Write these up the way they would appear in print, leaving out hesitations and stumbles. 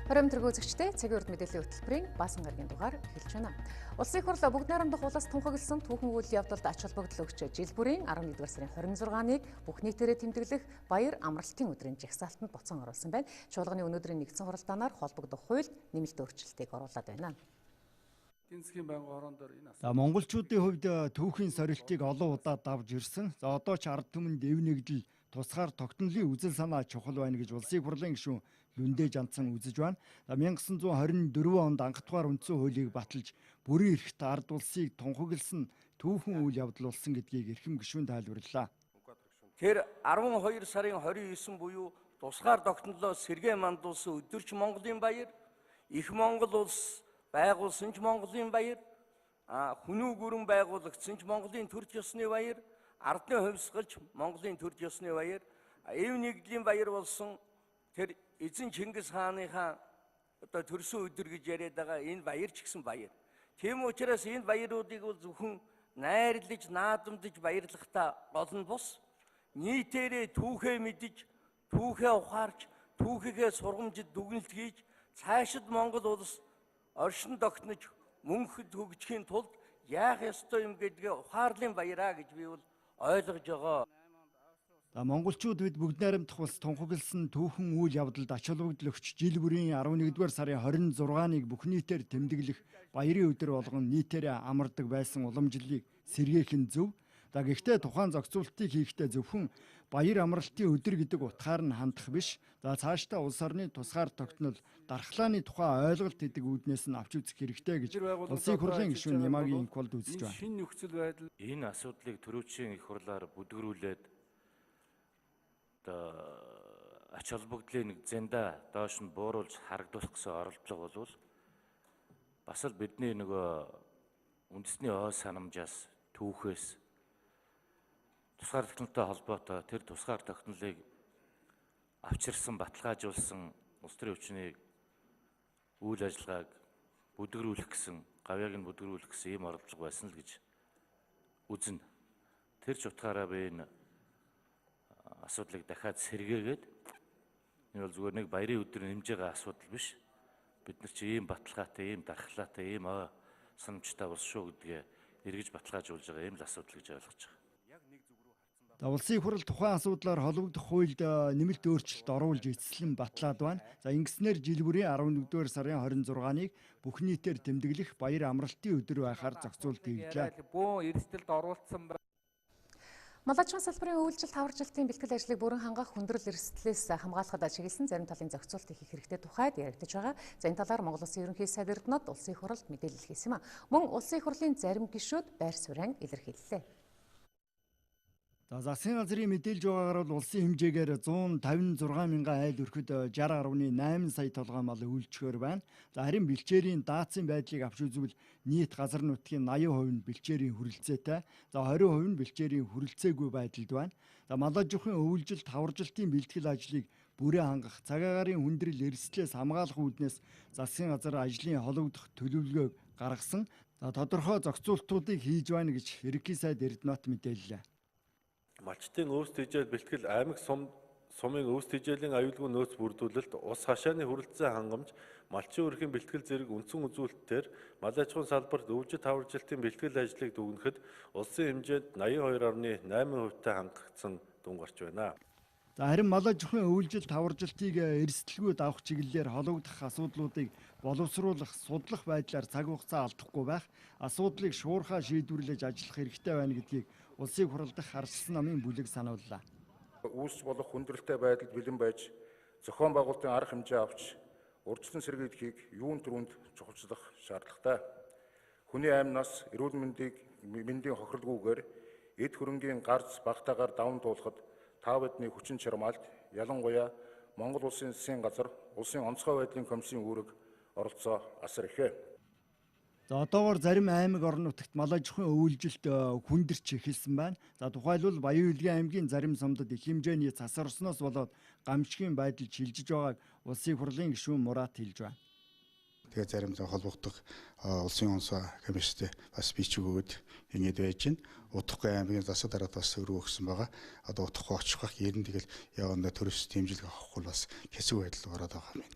Хором тэргүү үзэгчдээ цагийн урд мэдээллийн хөтөлбөрийн Баасан гарагийн дугаар эхэлж байна. Улсын их хурл бүгд найрамдах улс тунхагласан түүхэн үйл явдалд ач холбогдол өгч жил бүрийн 11-р сарын 26-ныг бүх нийтээрээ тэмдэглэх баяр амралтын өдрийн жагсаалтанд буцаан оруулсан байна. Чуулганы өнөөдрийн нэгдсэн хуралдаанаар холбогдох хуульд нэмэлт өөрчлөлтийг оруулаад байна. За монголчуудын хувьд түүхийн сорилтыг олон удаа давж ирсэн. За одоо ч ард түмэнд эв нэгдэл тусгаар тогтнолын үзэл санаа чухал байна гэж улсын их хурлын гишүүн Лүндэ Жанцсан үзэж байна. За 1924 онд анхдугаар үндсэн хуулийг баталж бүрэн эрхт ард улсыг тунхагласан түүхэн үйл явдал болсон гэдгийг эрхэм гишүүн тайлбарллаа. Тэр 12 сарын 29 буюу тусгаар тогтнолоо сэргээн мандуулсан өдөрч Монголын баяр, их Монгол улс байгуулсан ч Монголын баяр, хүнүү гүрэн байгуулагдсан ч Монголын төрч ёсны баяр, ардны хувьсгалч Монголын төрч ёсны баяр, эв нэгдлийн баяр болсон тэр эзэн Чингис хааныхаа одоо төрсөн өдөр гэж яриад байгаа энэ баяр ч гэсэн баяр. Тийм учраас энэ баяруудыг бол зөвхөн найрлаж, наадамдаж баярлахдаа гол нь бус нийтээрээ түүхээ мэдэж, түүхээ ухаарч, түүхийхээ сургамжид дүгнэлт хийж цаашид Монгол улс оршин тогтнож мөнхөд хөгжихийн тулд яах ёстой юм гэдгээ ухаарлын баяраа гэж би бол ойлгож байгаа. За монголчууд бид бүгд найрамдах улс тунхагласан түүхэн үйл явдалд ач холбогдол өгч жил бүрийн 11-р сарын 26-ныг бүх нийтээр тэмдэглэх баярын өдөр болгон нийтээрээ амардаг байсан уламжлалыг сэргээх нь зөв. За гэхдээ тухайн зохицуултыг хийхдээ зөвхөн баяр амралтын өдөр гэдэг утгаар нь хандах биш. За цаашдаа улс орны тусгаар тогтнол дархлааны тухай ойлголт гэдэг үүднээс нь авч үзэх хэрэгтэй гэж улсын их хурлын гишүүн Нямагийн Инквалд үзэж байна. Шинэ нөхцөл байдал энэ асуудлыг төрөөчийн их хурлаар бүдгэрүүлээд одоо ач холбогдлын нэг зэнда доош нь бууруулж харагдуулах гэсэн оролдлого болвол бас л бидний нөгөө үндэсний ой санамжаас түүхээс тусгаар тогтнолтой холбоотой тэр тусгаар тогтнолыг авчирсан баталгаажуулсан улс төрийн хүчний үйл ажиллагааг бүдгэрүүлэх гэсэн гавьяаг нь бүдгэрүүлэх гэсэн ийм оролдлого байсан л гэж үзнэ. Тэр ч утгаараа би энэ асуудлыг дахиад сэргээгээд энэ бол зүгээр нэг баярын өдөр нэмж байгаа асуудал биш. Бид нар чи ийм баталгаатай, ийм дархлаатай, ийм санамжтай улс шүү гэдгээ эргэж баталгаажуулж байгаа ийм л асуудал гэж ойлгож байгаа. За улсын их хурл тухайн асуудлаар холбогдох хуульд нэмэлт өөрчлөлт оруулж эцэслэн батлаад байна. За ингэснээр жил бүрийн 11-р сарын 26-ныг бүх нийтээр тэмдэглэх баяр амралтын өдөр байхаар зохицуулт хийгдлээ. Бөөн эрсдэлд оруулсан. Малажхан салбарын өвөлжилт хаваржилтын бэлтгэл ажлыг бүрэн хангах хүндрэл эрсдлээс хамгаалахад чиглэсэн зарим талын зохицуултыг хийх хэрэгтэй тухайд яригдаж байгаа. За энэ талаар Монгол Улсын ерөнхий сайд Эрдэнэт улсын их хурлд мэдээлэл хийсэн юм а. Мөн улсын их хурлын зарим гишүүд байр суурин илэрхийллээ. За засгийн газрын мэдээлж байгаагаар бол улсын хэмжээгээр 156 мянган айл өрхөд 60.8 сая толгой мал өвлжөхөр байна. За харин бэлчээрийн даацын байдлыг авч үзвэл нийт газар нутгийн 80% нь бэлчээрийн хүрэлцээтэй, за 20% нь бэлчээрийн хүрэлцээгүй байдалд байна. За мал аж ахуйн өвлжилт хаваржилтын бэлтгэл ажлыг бүрэн хангах, цаг агаарын хүндрэл эрсдлээс хамгаалах үүднээс засгийн газар ажлын холбогдох төлөвлөгөөг гаргасан. За тодорхой зохицуултуудыг хийж байна гэж ерөнхий сайд Эрдэнэт мэдээллээ. Малчдын өвс тэжээл бэлтгэл аймаг сумын өвс тэжээлийн аюулгүй нөөц бүрдүүлэлт, ус хашааны хүрэлцээ хангамж, малчин өрхийн бэлтгэл зэрэг үндсэн үзүүлэлтээр мал аж ахуйн салбарт өвжит хаваржилтын бэлтгэл ажлыг дүгнэхэд улсын хэмжээнд 82.8% хангагдсан дүн гарч байна. За харин мал аж ахуйн өвлжилт хаваржилтыг эрсдэлгүй давах чиглэлээр холбогдох асуудлуудыг боловсруулах, судлах байдлаар цаг хугацаа алдахгүй байх, асуудлыг шуурхай шийдвэрлэж ажиллах хэрэгтэй байна гэдгийг улсын хурал дахь харшилсан намын бүлэг санууллаа. Үүсч болох хүндрэлтэй байдалд бэлэн байж зохион байгуулалтын арга хэмжээ авч урьдчилан сэргийлэхийг юун түрүүнд чухалчлах шаардлагатай. Хүний амь нас эрүүл мэндийн хохирлгүйгээр эд хөрөнгийн гарц багтаагаар даван туулахад та бүдний хүчин чармаалт ялангуяа Монгол Улсын засгийн газар улсын онцгой байдлын комиссийн үүрэг оролцоо асар ихэ. За одоогоор зарим аймаг орон нутагт мал аж ахуйн өвөлжилт хүндэрч эхэлсэн байна. За тухайлбал Баян-Хилгийн аймгийн зарим сумдад их хэмжээний цас орсноос болоод гамшигын байдал шилжиж байгааг улсын хурлын гишүүн Мурат хэлж байна. Тэгээ зарим зам холбогдох улсын онцгой комисстэй бас бичиг өгөөд ингэж байж байна. Удахгүй аймгийн засаг дараад бас өргө өгсөн байгаа. Одоо удахгүй очих бах ер нь тэгэл явандаа төрөс дэмжлэг авахгүй бас хэцүү байдал ороод байгаа юм.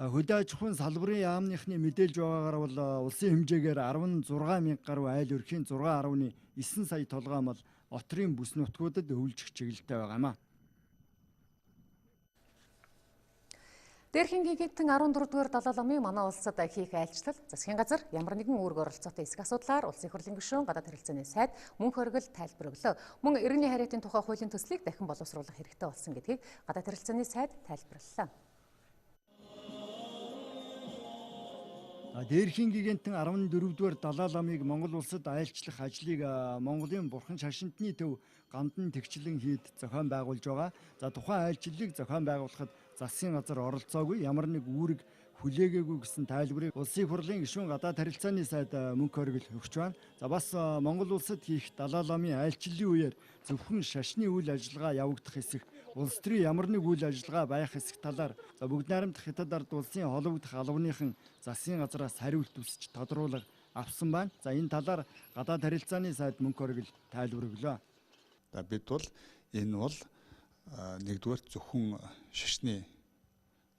За хөдөө аж ахуйн салбарын яамныхны мэдээлж байгаагаар бол улсын хэмжээгээр 16 мянга гаруй айл өрхийн 6.9 сая толгой мал отрын бүс нутгуудад өвлжих чиглэлтэй байгаа юм а. Дээрхийн гигантэн 14-р Далай ламын манай улсад хийх айлчлал засгийн газар ямар нэгэн үүрэг оролцоотой эсэх асуудлаар улсын хурлын гишүүн гадаад харилцааны сайд мөнх хоригл тайлбар өглөө. Мөн иргэний харьяатын тухай хуулийн төслийг дахин боловсруулах хэрэгтэй болсон гэдгийг гадаад харилцааны сайд тайлбарлалаа. Дээрхийн гигантэн 14-р Далай ламыг Монгол улсад айлчлах ажлыг Монголын бурхан шашинтны төв Гандан тэгчлэн хийд зохион байгуулж байгаа. За тухайн айлчлалыг зохион байгуулахад засгийн газар оролцоогүй, ямар нэг үүрэг хүлээгээгүй гэсэн тайлбарыг Улсын хурлын гишүүн гадаад харилцааны сайд мөнх хоригл өгч байна. За бас Монгол улсад хийх Далай ламын айлчлалын үеэр зөвхөн шашны үйл ажиллагаа явагдах хэсэг, улс төрийн ямар нэг үйл ажиллагаа байх хэсэг талаар за бүгд найрамдах Хятад ард улсын холбогдох албаныхан засгийн газраас хариулт үсч тодруулга авсан байна. За энэ талаар гадаад харилцааны сайд мөнх хоригл тайлбар өглөө. За бид бол энэ бол нэгдүгээр зөвхөн шашны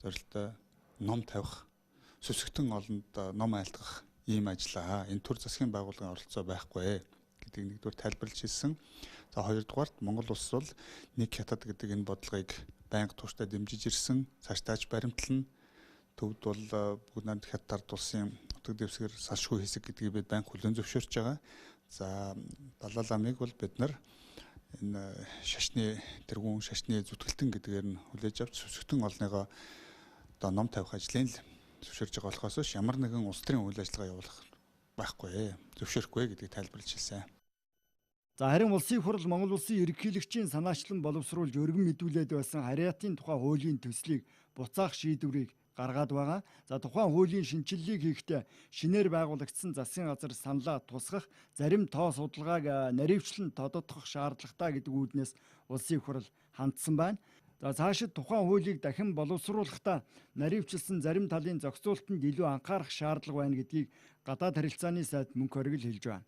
зорилттой ном тавих, сүсгтэн олонд ном айлтгах ийм ажиллаа. Энэ төр засгийн байгууллагын оролцоо байхгүй гэдгийг нэгдүгээр тайлбарлаж хэлсэн. За хоёрдугаарт Монгол улс бол нэг хятад гэдэг энэ бодлогыг байнга тууштай дэмжиж ирсэн, цаашдаач баримтлана. Төвд бол бүгд найрамдах хятад ард улсын нутаг дэвсгэр салшгүй хэсэг гэдгийг бид байнга хүлээн зөвшөөрч байгаа. За Далай ламыг бол бид нар энэ шашны тэргүүн, шашны зүтгэлтэн гэдгээр нь хүлээж авч сүсгтэн олныгоо одоо ном тавих ажлын л зөвшөөрж байгаа болохоос биш ямар нэгэн улс төрийн үйл ажиллагаа явуулах байхгүй, зөвшөөрөхгүй гэдгийг тайлбарлаж хэлсэн. За харин улсын хурал Монгол улсын ерөнхийлөгчийн санаачлан боловсруулж өргөн мэдүүлээд байсан харьяатын тухай хуулийн төслийг буцаах шийдвэрийг гаргаад байгаа. За тухайн хуулийн шинэчлэлийг хийхдээ шинээр байгуулагдсан засгийн газар саналаа тусгах, зарим тоо судалгааг наривчлан тодотгох шаардлагатай гэдэг үүднээс улсын хурал хандсан байна. За цаашид тухайн хуулийг дахин боловсруулахдаа наривчилсан зарим талын зохицуултанд илүү анхаарах шаардлага байна гэдгийг гадаад харилцааны сайд мөнх хоригл хэлж байна.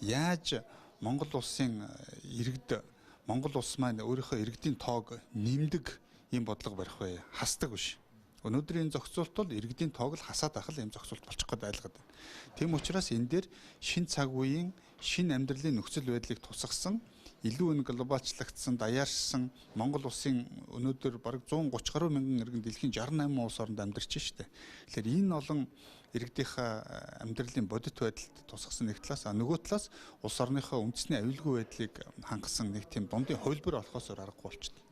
Яаж Монгол улсын иргэд, Монгол улс маань өөрийнхөө иргэдийн тоог нэмдэг ийм бодлого барих вэ? Хасдаг биш. Өнөөдрийн зохицуулт бол иргэдийн тоог л хасаад байх л ийм зохицуулт болчих гээд айлгаад байна. Тийм учраас энэ дээр шин цаг үеийн шин амьдралын нөхцөл байдлыг тусгасан, илүү энэ глобалчлагдсан, даяаршсан Монгол улсын өнөөдөр бараг 130 гаруй мянган иргэн дэлхийн 68 улс оронд амьдарч штэ. Тэгэхээр энэ олон иргэдийнхээ амьдралын бодит байдалд тусгасан нэг талаас, нөгөө талаас улс орныхоо үндэсний аюулгүй байдлыг хангасан нэг тийм дундын хувилбар болохоос өөр аргагүй болчихно.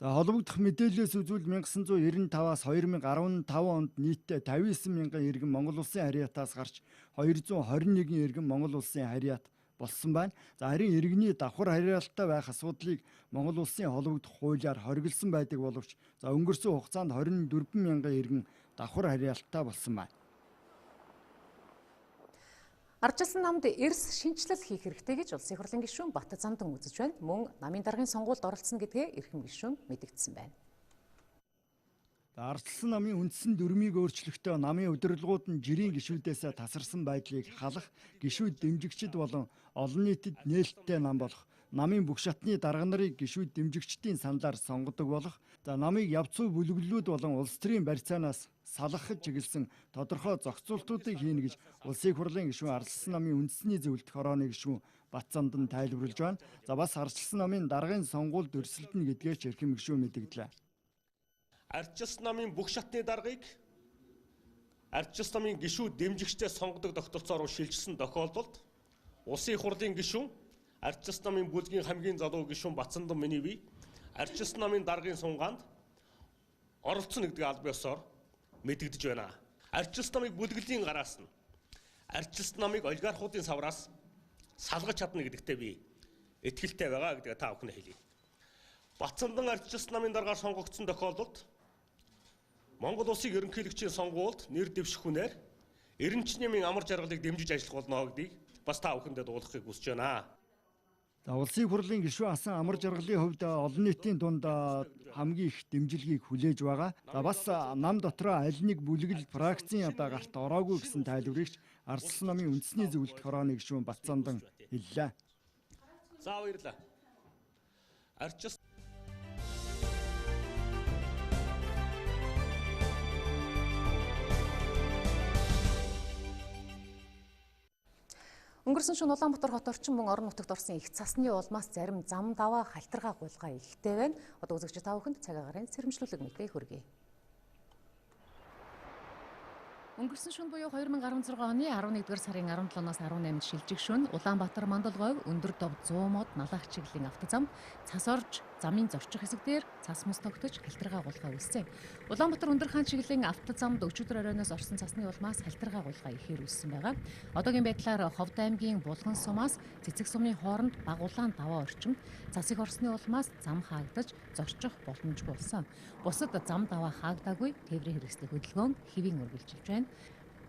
За холбогдох мэдээллээс үзвэл 1995-аас 2015 онд нийтдээ 59 мянган иргэн Монгол улсын харьяатаас гарч 221 иргэн Монгол улсын харьяат болсон байна. За харин иргэний давхар харьяалтай байх асуудлыг Монгол улсын холбогдох хуулиар хориглосон байдаг боловч за өнгөрсөн хугацаанд 24 мянган иргэн давхар харьяалтай болсон байна. Ардчилсан намд эрс шинэчлэл хийх хэрэгтэй гэж Улсын хурлын гишүүн Баттазамдан үзэж байна. Мөн намын даргын сонгуульд оролцсон гэдгээ эрхэм гишүүн мэдэгдсэн байна. Ардчилсан намын үндсэн дүрмийг өөрчлөхдөө намын удирдлагууд нь жирийн гишүүдээсээ тасарсан байдлыг халах, гишүүд дэмжигчид болон олон нийтэд нээлттэй нам болох, намын бүх шатны дарга нарыг гишүүд дэмжигчдийн саналаар сонгодог болох, за намыг явцуу бүлэглэлүүд болон улс төрийн барьцаанаас салгахад чиглэсэн тодорхой зохицуултуудыг хийнэ гэж Улсын хурлын гишүүн Ардчилсан намын үндэсний зөвлөлт хорооны гишүүн Баттазамдан тайлбарлаж байна. За бас Ардчилсан намын даргын сонгуульд өрсөлдөнө гэдгээ ч эрхэм гишүүн мэдэгдлээ. Ардчилсан намын бүх шатны даргыг Ардчилсан намын гишүүд дэмжигчдээ сонгодог тогтолцоо руу шилжсэн тохиолдолд Улсын хурлын гишүүн, Ардчилсан намын бүлгийн хамгийн залуу гишүүн Баттазамдан миний бие Ардчилсан намын даргын сунгаанд оролцсон гэдэг аль биесоор мэдэгдэж байна. Ардчилсан намыг бүлэглэлийн гараас нь Ардчилсан намыг олигархуудын савраас салгаж чадна гэдэгтээ би итгэлтэй байгаа гэдгээ та бүхэнд хэлье. Баттазамдан Ардчилсан намын даргаар сонгогдсон тохиолдолд Монгол улсын ерөнхийлөгчийн сонгуульд нэр дэвших хүнээр Эренч нэмийн амар жаргалыг дэмжиж ажиллах болно гэдгийг бас та бүхэндээ дуулгахыг хүсэж байна. За улсын хурлын гишүүн асан амар жаргалын хувьд олон нийтийн дунд хамгийн их дэмжлэгийг хүлээж байгаа. За бас нам дотроо аль нэг бүлэгэл фракцийн одоо гарт ороогүй гэсэн тайлбарыг Ардчилсан намын үндэсний зөвлөлт хорооны гишүүн Баттазамдан хэллээ. За баярлалаа. Ардчилсан Өнгөрсөн шөнө Улаанбаатар хот орчин мөн орон нутагт орсон их цасны улмаас зарим зам даваа халтаргаа гулгай ихтэй байна. Одоо үзэгч та бүхэнд цаг агаарын сэрэмжлүүлэг мэдээ хүргэе. Өнгөрсөн шөнө буюу 2016 оны 11-р сарын 17-наас 18-нд шилжих шөнө Улаанбаатар Мандалговь өндөр дов 100 мод Налаах чиглэлийн автозамд цас орж замын зорчих хэсэг дээр цас мөс тогтож халтаргаа гулгай үүссэн. Улаанбаатар өндөр хаан чиглэлийн автозамд өчигдөр оройноос орсон цасны улмаас халтаргаа гулгай ихээр үүссэн байгаа. Одоогийн байдлаар Ховд аймгийн Булган сумаас Цэцэг сумын хооронд баг улаан даваа орчимд цас их орсны улмаас зам хаагдаж зорчих боломжгүй болсон. Бусад зам даваа хаагдаагүй тээврийн хэрэгслийн хөдөлгөөн хэвийн үргэлжилж байна.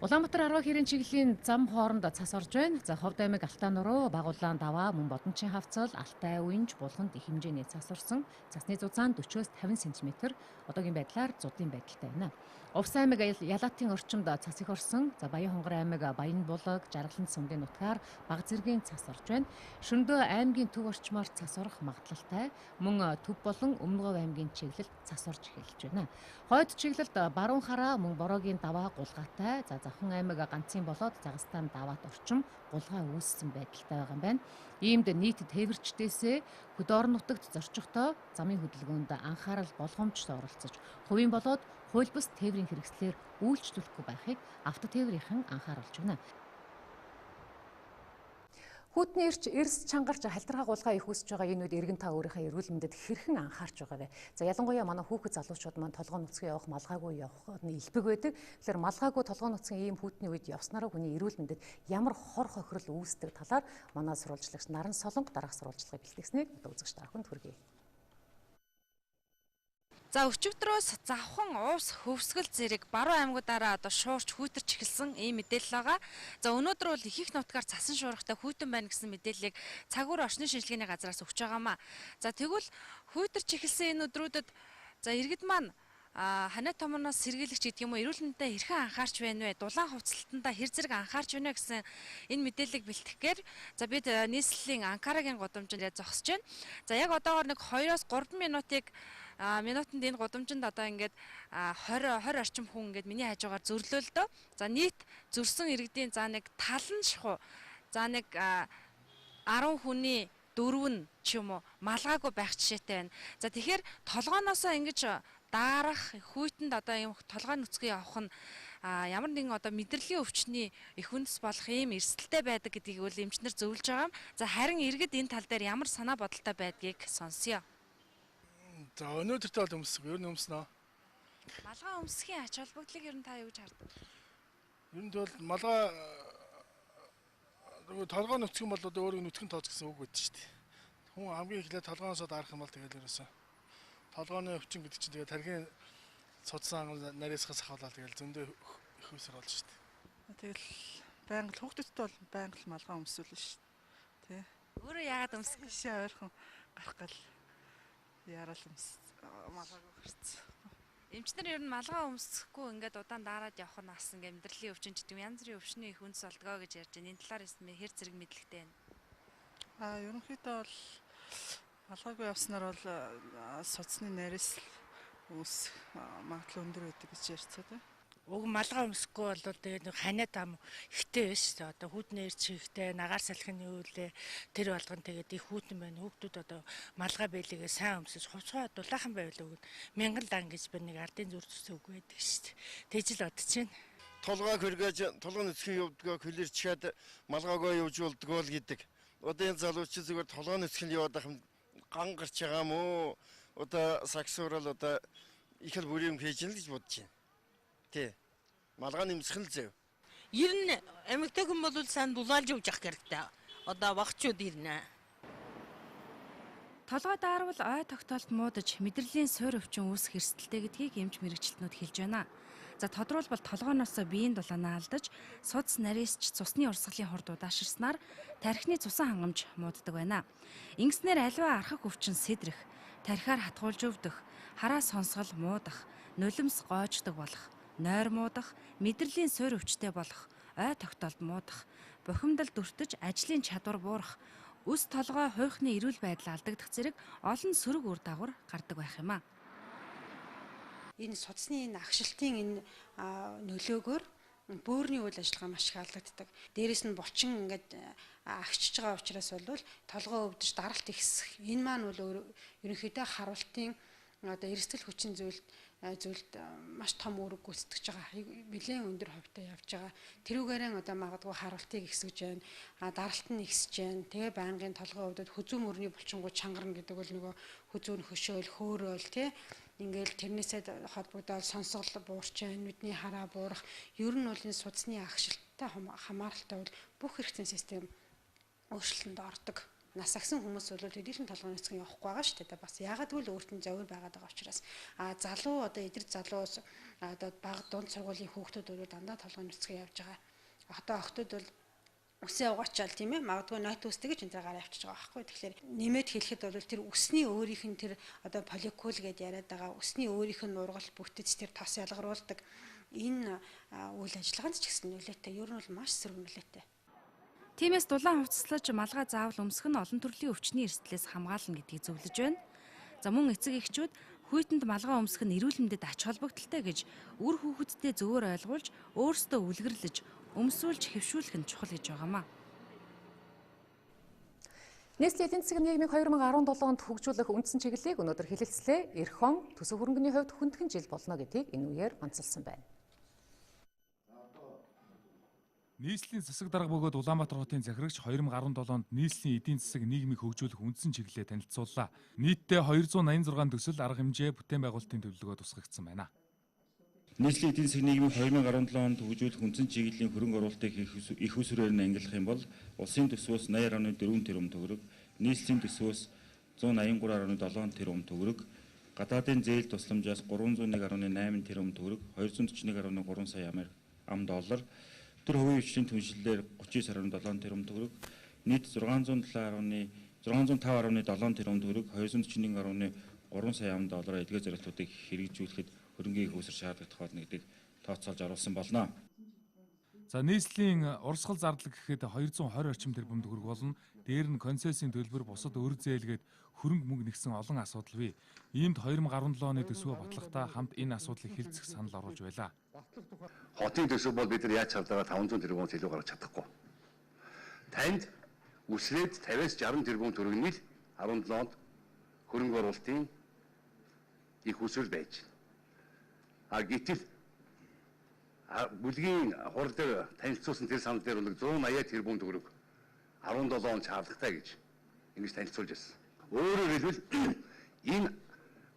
Улаанбаатар 10 хэрийн чиглэлийн зам хооронд цас орж байна. За Ховд аймаг Алтай нуруу, Баг улаан даваа, мөн Бодончин хавцал, Алтай үенж, Булганд их хэмжээний цас орсон. Цасны зузаан 40-оос 50 см. Одоогийн байдлаар зудын байдалтай байна. Увс аймаг Ялаатын орчимд цас их орсон. За Баян-Хонгор аймаг Баян-Булаг, Жаргалант сумдын нутгаар бага зэргийн цас орж байна. Шөндөө аймгийн төв орчмоор цас орох магадлалтай. Мөн Төв болон Өмнөговь аймгийн чиглэлд цас орж эхэлж байна. Хойд чиглэлд Баруун хараа мөн Бороогийн даваа гулгаатай. За Завхан аймаг Ганцын болоод Загастан даваат орчим гулгай үүссэн байдалтай байгаа юм байна. Иймд нийт тээвэрчдээсээ хөдөө орон нутагт зорчихдоо замын хөдөлгөөнд анхаарал болгоомжтой оролцож, хувийн болоод хууль бус тээврийн хэрэгслээр үйлчлүүлэхгүй байхыг автотээврийнхэн анхааруулж байна. Хүүтний эрч эрс чангарч халтаргаа гулгай их үүсэж байгаа энэ үед эргэн та өөрийнхөө эрүүл мэндэд хэрхэн анхаарч байгаа вэ? За ялангуяа манай хүүхэд залуучууд маань толгой нүцгэн явах, малгайгүй явах нь элбэг байдаг. Тэгэхээр малгайгүй толгой нүцгэн ийм хүүтний үед явснараа хүний эрүүл мэндэд ямар хор хохирол үүсдэг талаар манай сурвалжлагч Наран Солонго дараах сурвалжлагыг бэлтгэснийг одоо үзэгч та бүхэнд хүргэе. За өчигдрөөс завхан уус хөвсгөл зэрэг баруун аймагуудаараа одоо шуурч хүүтэрч эхэлсэн ийм мэдээлэл байгаа. За өнөөдөр бол их их нутгаар цасан шуургатай хүйтэн байна гэсэн мэдээллийг цаг үр орчны шинжилгээний газраас өгч байгаамаа. За тэгвэл хүүтэрч эхэлсэн энэ өдрүүдэд за иргэд маань ханиа томноос сэргийлэгч гэдэг юм уу эрүүл мэндэд хэрхэн анхаарч байна вэ? Дулаан хувцлалтандаа хэр зэрэг анхаарч байна вэ гэсэн энэ мэдээллийг бэлтгэхээр за бид нийслэлийн Анкарагийн гудамжинд зогсож байна. За яг одоогоор нэг 2-3 минутыг минутанд энэ гудамжинд одоо ингээд 20 орчим хүн ингээд миний хажуугаар зөрлөө л дөө. За нийт зөрсөн иргэдийн за нэг тал нь шахуу. За нэг 10 хүний 4 нь ч юм уу малгайгүй байх жишээтэй байна. За тэгэхээр толгооноосоо ингэж даарах хүйтэнд одоо юм толгой нүцгэн явах нь ямар нэгэн одоо мэдрэлийн өвчний их үндэс болох ийм эрсдэлтэй байдаг гэдгийг үл эмчнэр зөвлөж байгаа юм. За харин иргэд энэ тал дээр ямар санаа бодолтой байдгийг сонсъё. За өнөөдөртөө бол өмсөх, ер нь өмснө. Малгай өмсөхийн ач холбогдлыг ер нь та юу гэж хардаг? Ер нь бол малгай толгой нүцгэн бол одоо өөрөө нүцгэн тооц гэсэн үг байдаг шүү дээ. Хүн хамгийн эхлээд толгооноосоо даарах юм бол тэгэл ерөөсөө толгооны өвчин гэдэг чинь тэгээ тархийн судсан нарийсхаас ахуулаад тэгэл зөндөө их үсэр болж шүү дээ. Тэгэл байнга л хүүхдүүдтэй бол байнга л малгай өмсүүлнэ шүү дээ. Тэ. Өөрөө яагаад өмсөх? Ишээ ойрхон гарах гал яарал өмс малгайгүй гарцсан. Эмчнэр ер нь малгай өмсөхгүй ингээд удаан дараад явах нь бас ингээд мэдрэлийн өвчин ч гэдэг юм янз бүрийн өвчний их үндэс болдгоо гэж ярьж байна. Энэ талаар хэр зэрэг мэдлэгтэй байна? Ерөнхийдөө бол малгайгүй явснаар бол судасны нарийс үүсэх магадлал өндөр байдаг гэж ярьцгаа тийм. Уг малгай өмсөхгүй бол тэгээд нэг ханиа там ихтэй байж шүү дээ. Одоо хүүтний эрч ихтэй, нагаар салхины үйл тэр болгон тэгээд их хүүтэн байна. Хүүхдүүд одоо малгай бэлгээ сайн өмсөж хувцгаа дулаахан байвал уг мянган дан гэж би нэг ардын зүр зүс үг байдаг шүү дээ. Тэгж л бодож байна. Толгой хөргөөж толгой нүцгэн явдгоо хөлөрчхөөд малгайгүй явж болдгоо л гэдэг. Одоо энэ залуучууд зүгээр толгой нүцгэн яваад ах ган гарч байгаа мó одоо саксуурал одоо их л бүрийн хийж л гэж бодож байна. Тий. Малгай нэмсэх л зөв. Ер нь эмэгтэй хүн бол сайн дулаалж явж явах хэрэгтэй. Одоо багчууд ирнэ. Толгой даарвал ой тогтоолт муудаж мэдрэлийн суурь өвчин үүсэх эрсдэлтэй гэдгийг эмч мэргэжилтнүүд хэлж байна. За тодруулбал толгооноосоо биеийн дулаанаа алдаж, судас нарийсч цусны урсгалын хурд удааширснаар тархины цусан хангамж мууддаг байна. Ингэснээр аливаа архаг өвчин сэдрэх, тархиар хатгуулж өвдөх, хараа сонсгол муудах, нулимс гоождог болох, нойр муудах, мэдрэлийн суурь өвчтэй болох, ой тогтоолд муудах, бухимдал дүртэж ажлын чадвар буурах, өс толгой хуйхны эрүүл байдал алдагдах зэрэг олон сөрөг үр дагавар гардаг байх юм а. Энэ судасны энэ агшилтын энэ нөлөөгөөр бөөрийн үйл ажиллагаа маш их алдагддаг. Дээрээс нь булчин ингээд агчж байгаа учраас бол толгой өвдөж даралт ихсэх. Энэ маань бол ерөнхийдөө харуултын одоо эрсдэл хүчин зүйлд маш том үүрэг гүйцэтгэж байгаа. Нэлээн өндөр хувьтай явж байгаа. Тэрүүгээрэн одоо магадгүй харуултыг ихсгэж байна. Даралт нь ихсэж байна. Тэгээ байнгын толгой өвдөд хүзүү мөрний булчингууд чангарна гэдэг бол нөгөө хүзүү нь хөшөөл, хөөрөөл тий. Ингээл тэрнээсээ холбогдоод сонсгол буурч байна, нүдний хараа буурах. Ер нь бол энэ судасны агшилттай хамааралтай бол бүх хэрэгцээний систем өөрчлөлтөнд ордог. Нас агсан хүмүүс бол төдийлөн толгойн нүцгэн явахгүй байгаа шүү дээ. Бас яагаад гэвэл өөрт нь зовир байгаад байгаа учраас. А залуу одоо эдэр залуу одоо бага дунд сургуулийн хүүхдүүд бол дандаа толгойн нүцгэн явж байгаа. Одоо охтууд бол үсээ угаачаал тийм магадгүй нойт үстэй гэж энэ гараа авчиж байгаа байхгүй. Тэгэхээр нэмээд хэлэхэд бол тэр үсний өөрийнх нь тэр одоо фолликул гэдээ яриад байгаа үсний өөрийнх нь нургал бүтэц тэр тос ялгаруулдаг энэ үйл ажиллагаанд ч гэсэн нөлөөтэй. Ер нь бол маш сөрөг нөлөөтэй. Тиймээс дулаан хувцаслаж малгай заавал өмсөх нь олон төрлийн өвчний эрсдлээс хамгаална гэдгийг зөвлөж байна. За мөн эцэг эхчүүд хүйтэнд малгай өмсөх нь эрүүл мэндэд ач холбогдолтой гэж үр хүүхэдтэй зөвөр ойлгуулж өөрсдөө үлгэрлэж өмсүүлж хэвшүүлэх нь чухал гэж байгаамаа. Нийслэлийн эдийн засгийн нийгмийг 2017 онд хөгжүүлэх үндсэн чиглэлийг өнөөдөр хэлэлцлээ. Ирэх он төсөв хөрөнгөний хувьд хүндхэн жил болно гэдгийг энэ үеэр онцолсон байна. Нийслэлийн засаг дарга бөгөөд Улаанбаатар хотын захирагч 2017 онд нийслэлийн эдийн засаг нийгмийг хөгжүүлэх үндсэн чиглэлээ танилцууллаа. Нийтдээ 286 төсөл арга хэмжээ бүтээн байгуулалтын төлөвлөгөө тусгагдсан байна. Нийслэлийн эдийн засаг нийгмийг 2017 онд хөгжүүлэх үндсэн чиглэлийн хөрөнгө оруулалтыг их усрээр нь ангилах юм бол улсын төсвөөс 80.4 тэрбум төгрөг, нийслэлийн төсвөөс 183.7 тэрбум төгрөг, гадаадын зээл тусламжаас 301.8 тэрбум төгрөг, 241.3 сая ам доллар, төр хувийн хвшлийн түншлэлээр 39.7 тэрбум төгрөг, нийт 605.7 тэрбум төгрөг, 241.3 сая ам доллараар эдгээр зорилтуудыг хэрэгжүүлэхэд хөрөнгийн их усэр шаардлагатай болно гэдгийг тооцоолж оруулсан болно. За нийслэлийн урсгал зардал гэхэд 220 орчим тэрбум төгрөг болно. Дээр нь концессийн төлбөр, бусад өр зээлгээд хөрөнгө мөнгө нэгсэн олон асуудал бий. Иймд 2017 оны төсвөө батлахдаа хамт энэ асуудлыг хилцэх санал оруулж байлаа. Хотын төсөв бол бид нар яаж чадлаараа 500 тэрбумаас илүү гаргаж чадахгүй. Танд үсрээд 50-аас 60 тэрбум төгрөгийн л 17 онд хөрөнгө оруулалтын их усрал байж байна. А гэтэл бүлгийн хурал дээр танилцуулсан тэр санал дээр бол 180 тэрбум төгрөг 17 он шаардлагатай гэж ингэж танилцуулж байсан. Өөрөөр хэлбэл энэ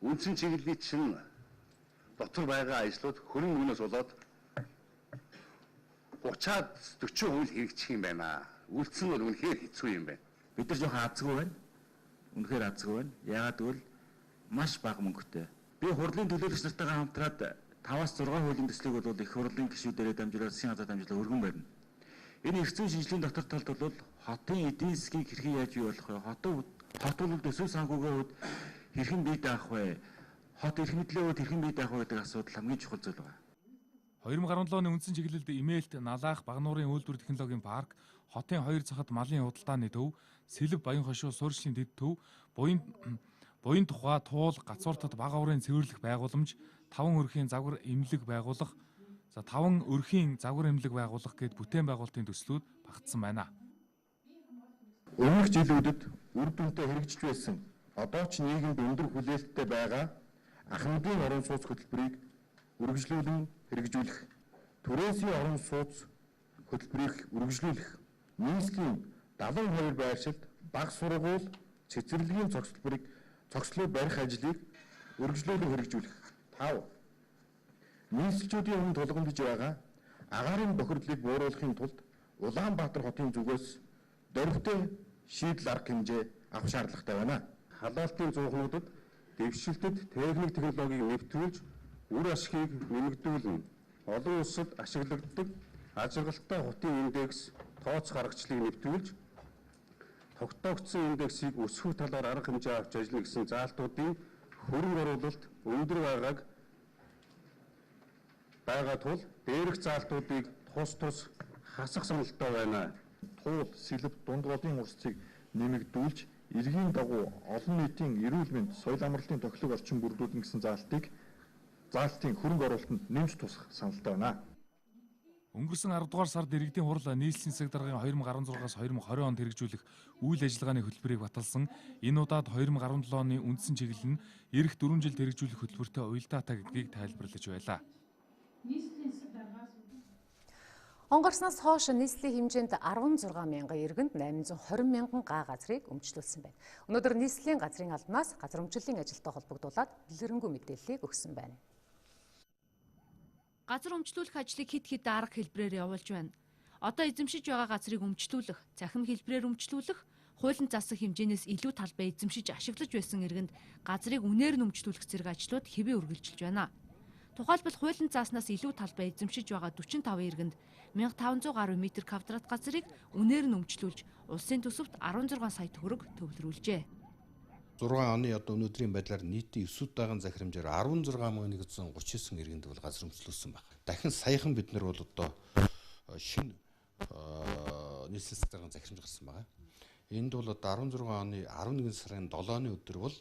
үндсэн чиглэлийн чинь дотор байгаа ажлууд хөрөнгө мөнгнөөс болоод 30-аад 40% хэрэгжих юм байна. Үлдсэн бол үнэхээр хэцүү юм байна. Бид нар жоохон азгүй байна. Үнэхээр азгүй байна. Яагаад гэвэл маш бага мөнгөтэй. Би хурлын төлөөлөгч нартайгаа хамтраад 5-аас 6 хуулийн төслийг бол их хурлын гишүүдэрээ дамжуулаад засгийн газар дамжуулаад өргөн барина. Энэ эрх зүйн шинжилгээний дотор талд бол хотын эдийн засгийг хэрхэн яаж бий болох вэ? Хот бол төсөв санхүүгийн хувьд хэрхэн бий даах вэ? Хот эрх мэдлийн хувьд хэрхэн бий даах вэ гэдэг асуудал хамгийн чухал зүйл байна. 2017 оны үндсэн чиглэлд Имээлт, Налаах, Багнуурын үйлдвэр технологийн парк, хотын хоёр захад малын худалдааны төв, Сэлэв, Баян хошуу, Суурьшлийн дэд төв, Буян тухай, Туул, Гацууртад бага уурын цэвэрлэх байгууламж, 5 өрхийн загвар эмнэлэг байгуулах, за 5 өрхийн загвар эмнэлэг байгуулах гээд бүтээн байгуулалтын төслүүд багтсан байна. Өмнөх жилүүдэд үр дүнтэй хэрэгжиж байсан одоо ч нийгэмд өндөр хүлээлттэй байгаа ахмадын орон сууц хөтөлбөрийг үргэлжлүүлэн хэрэгжүүлэх, түрээсийн орон сууц хөтөлбөрийг үргэлжлүүлэх, нийслэлийн 72 байршилд баг сургууль, цэцэрлэгийн цогцлоо барих ажлыг үргэлжлүүлэн хэрэгжүүлэх. 5. Нийслэлчүүдийн өмнө тулгамдж байгаа агаарын бохирдлыг бууруулахын тулд Улаанбаатар хотын зүгээс дөрвтэй шийдэл арга хэмжээ авах шаардлагатай байна. Халаалтын зуухнуудад дэвшилтэд техник технологиг нэвтрүүлж үр ашигыг нэмэгдүүлнэ. Олон улсад ашиглагддаг аз жаргалтай хотын индекс тооцох аргачлалыг нэвтрүүлж тогтоогдсон индексийг өсгөх талаар арга хэмжээ авч ажиллана гэсэн заалтуудын хөрөнгө оруулалт өндөр байгаа тул дээрх заалтуудыг тус тус хасах сонолтой байна. Туул, Сэлэв, дунд голын урсцыг нэмэгдүүлж иргэний дагуу олон нийтийн эрүүл мэнд, соёл амралтын тохилог орчин бүрдүүлнэ гэсэн заалтын хөрөнгө оруулалтанд нэмж тусах саналтай байна. Өнгөрсөн 10 дугаар сард иргэдийн хурал нийслэлийн засаг даргын 2016-аас 2020 онд хэрэгжүүлэх үйл ажиллагааны хөтөлбөрийг баталсан. Энэ удаад 2017 оны үндсэн чиглэл нь ирэх 4 жилд хэрэгжүүлэх хөтөлбөртэй уялдаатай гэдгийг тайлбарлаж байлаа. Он гарснаас хойш нийслэлийн хэмжээнд 16 мянган иргэнд 820 мянган га газрыг өмчлүүлсэн байна. Өнөөдөр нийслэлийн газрын албанаас газар өмчлөлийн ажилтай холбогдуулаад дэлгэрэнгүй мэдээллийг өгсөн байна. Газар өмчлүүлэх ажлыг хэд хэдэн арга хэлбэрээр явуулж байна. Одоо эзэмшиж байгаа газрыг өмчлүүлэх, цахим хэлбэрээр өмчлүүлэх, хуулийн заасан хэмжээнээс илүү талбай эзэмшиж ашиглаж байсан иргэнд газрыг үнээр нь өмчлүүлэх зэрэг ажлууд хэвээ үргэлжилж байна. Тухайлбал хуулийн зааснаас илүү талбай эзэмшиж байгаа 45 иргэнд 1500 гаруй метр квадрат газрыг үнээр нь өмчлүүлж улсын төсөвт 16 сая төгрөг төвлөрүүлжээ. 6 оны одоо өнөөдрийн байдлаар нийтийн 9 удаагийн захирамжаар 16139 иргэнд бол газар өмчлүүлсэн байна. Дахин саяхан бид нар бол одоо шинэ нийслэлийн засаг даргын захирамж гарсан байгаа. Энд бол одоо 16 оны 11 сарын 7-ны өдөр бол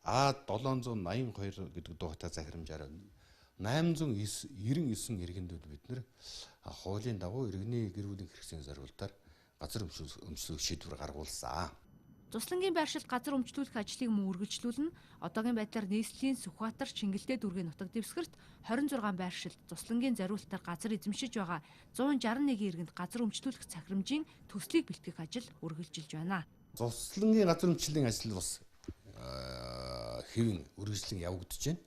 А782 гэдэг дугаартай захирамжаар 899 иргэндүүд бид нэр хуулийн дагуу иргэний гэр бүлийн хэрэгцээний зориултаар газар өмчлөх шийдвэр гаргуулсан. Цуслангийн байршилд газар өмчлүүлэх ажлыг мөн үргэлжлүүлнэ. Одоогийн байдлаар нийслэлийн Сүхбаатар, Чингэлтэй дүүргийн нутаг дэвсгэрт 26 байршилд цуслангийн зориултаар газар эзэмшиж байгаа 161 иргэнд газар өмчлүүлэх захирамжийн төслийг бэлтгэх ажил үргэлжилж байна. Цуслангийн газар өмчлөлийн ажил бас хэвэн үргэлжлэн явагдаж байна.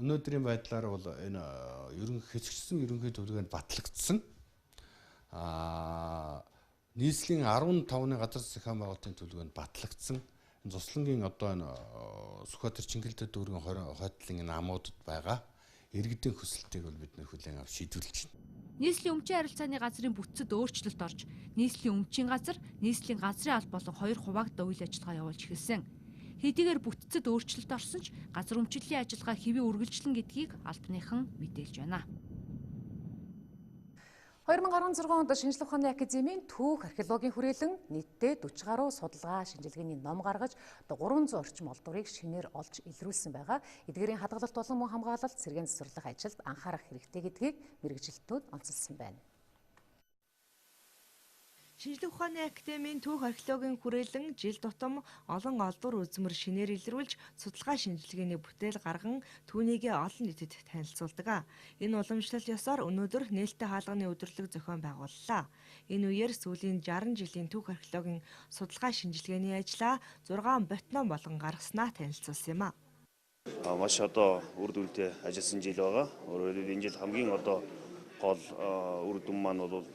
Өнөөдрийн байдлаар бол энэ хэсэгчсэн ерөнхий төлөвлөгөөнд батлагдсан. Нийслэлийн 15-ны газар зохион байгуулалтын төлөвлөгөөнд батлагдсан. Энэ цуслангийн одоо энэ Сүхбаатар Чингэлтэй дүүргийн 20 хойдлын энэ амуудад байгаа иргэдийн хүсэлтийг бол бид нэр хүлээн авч шийдвэрлэж байна. Нийслэлийн өмчийн харилцааны газрын бүтцэд өөрчлөлт орж, нийслэлийн өмчийн газар, нийслэлийн газрын алба болон хоёр хуваагдсан үйл ажиллагаа явуулж эхэлсэн. Хэдийгээр бүтцэд өөрчлөлт орсон ч газар өмчлөлийн ажиллагаа хэвээ үргэлжлэн гэдгийг албаныхан мэдээлж байна. 2016 онд Шинжлэх ухааны академийн түүх археологийн хүрээлэн нийтдээ 40 гаруй судалгаа шинжилгээний ном гаргаж 300 орчим олдврыг шинээр олж илрүүлсэн байгаа. Эдгээрийн хадгалалт болон мөн хамгаалалт, сэргээн засварлах ажилд анхаарах хэрэгтэй гэдгийг мэргэжилтнүүд онцолсон байна. Шинжлэх ухааны академийн түүх археологийн хүрээлэн жил тутам олон олдвор үзмэр шинээр илрүүлж судалгаа шинжилгээний бүтээл гарган түүнийгээ олон нийтэд танилцуулдаг. Энэ уламжлал ёсоор өнөөдөр нээлттэй хаалганы өдөрлөг зохион байгууллаа. Энэ үеэр сүүлийн 60 жилийн түүх археологийн судалгаа шинжилгээний ажлаа 6 ботном болгон гаргаснаа танилцуулсан юм а. Маш одоо үр дүнтэй ажилласан жил байгаа. Өөрөөр хэлбэл энэ жил хамгийн одоо гол үр дүн маань бол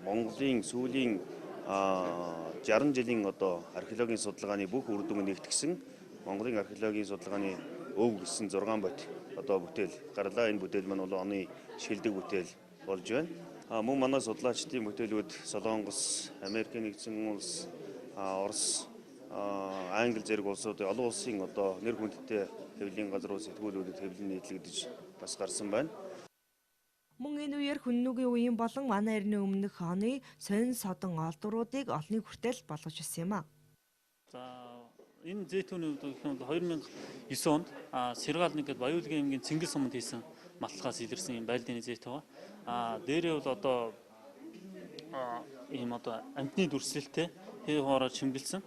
Монголын сүүлийн 60 жилийн одоо археологийн судалгааны бүх үр дүн нэгтгсэн Монголын археологийн судалгааны өв гэсэн 6 бот одоо бүтээл гарлаа. Энэ бүтээл маань бол оны шилдэг бүтээл болж байна. Мөн манай судлаачдын бүтээлүүд Солонгос, Америкийн нэгдсэн улс, Орос, Англи зэрэг улсууд олон улсын одоо нэр хүндтэй хэвлэлийн газруу сэтгүүлүүдэд хэвлэн нийтлэгдэж бас гарсан байна. Мөн энэ үеэр хүннүгийн үеийн болон манай эртний өмнөх оны сонин содон олдвруудыг олонний хүртэл болгож ирсэн юм а. За энэ зэйтүүний хувьд гэх юм бол 2009 онд Сэргаал нэг гэдэг Баяуулгийн аймгийн Цэнгэл суманд хийсэн маталгаас илэрсэн юм байлдын зэйт байгаа. Дээрээ бол одоо ийм одоо амтны дүрслэлтэй хэв хоороо чимгэлсэн.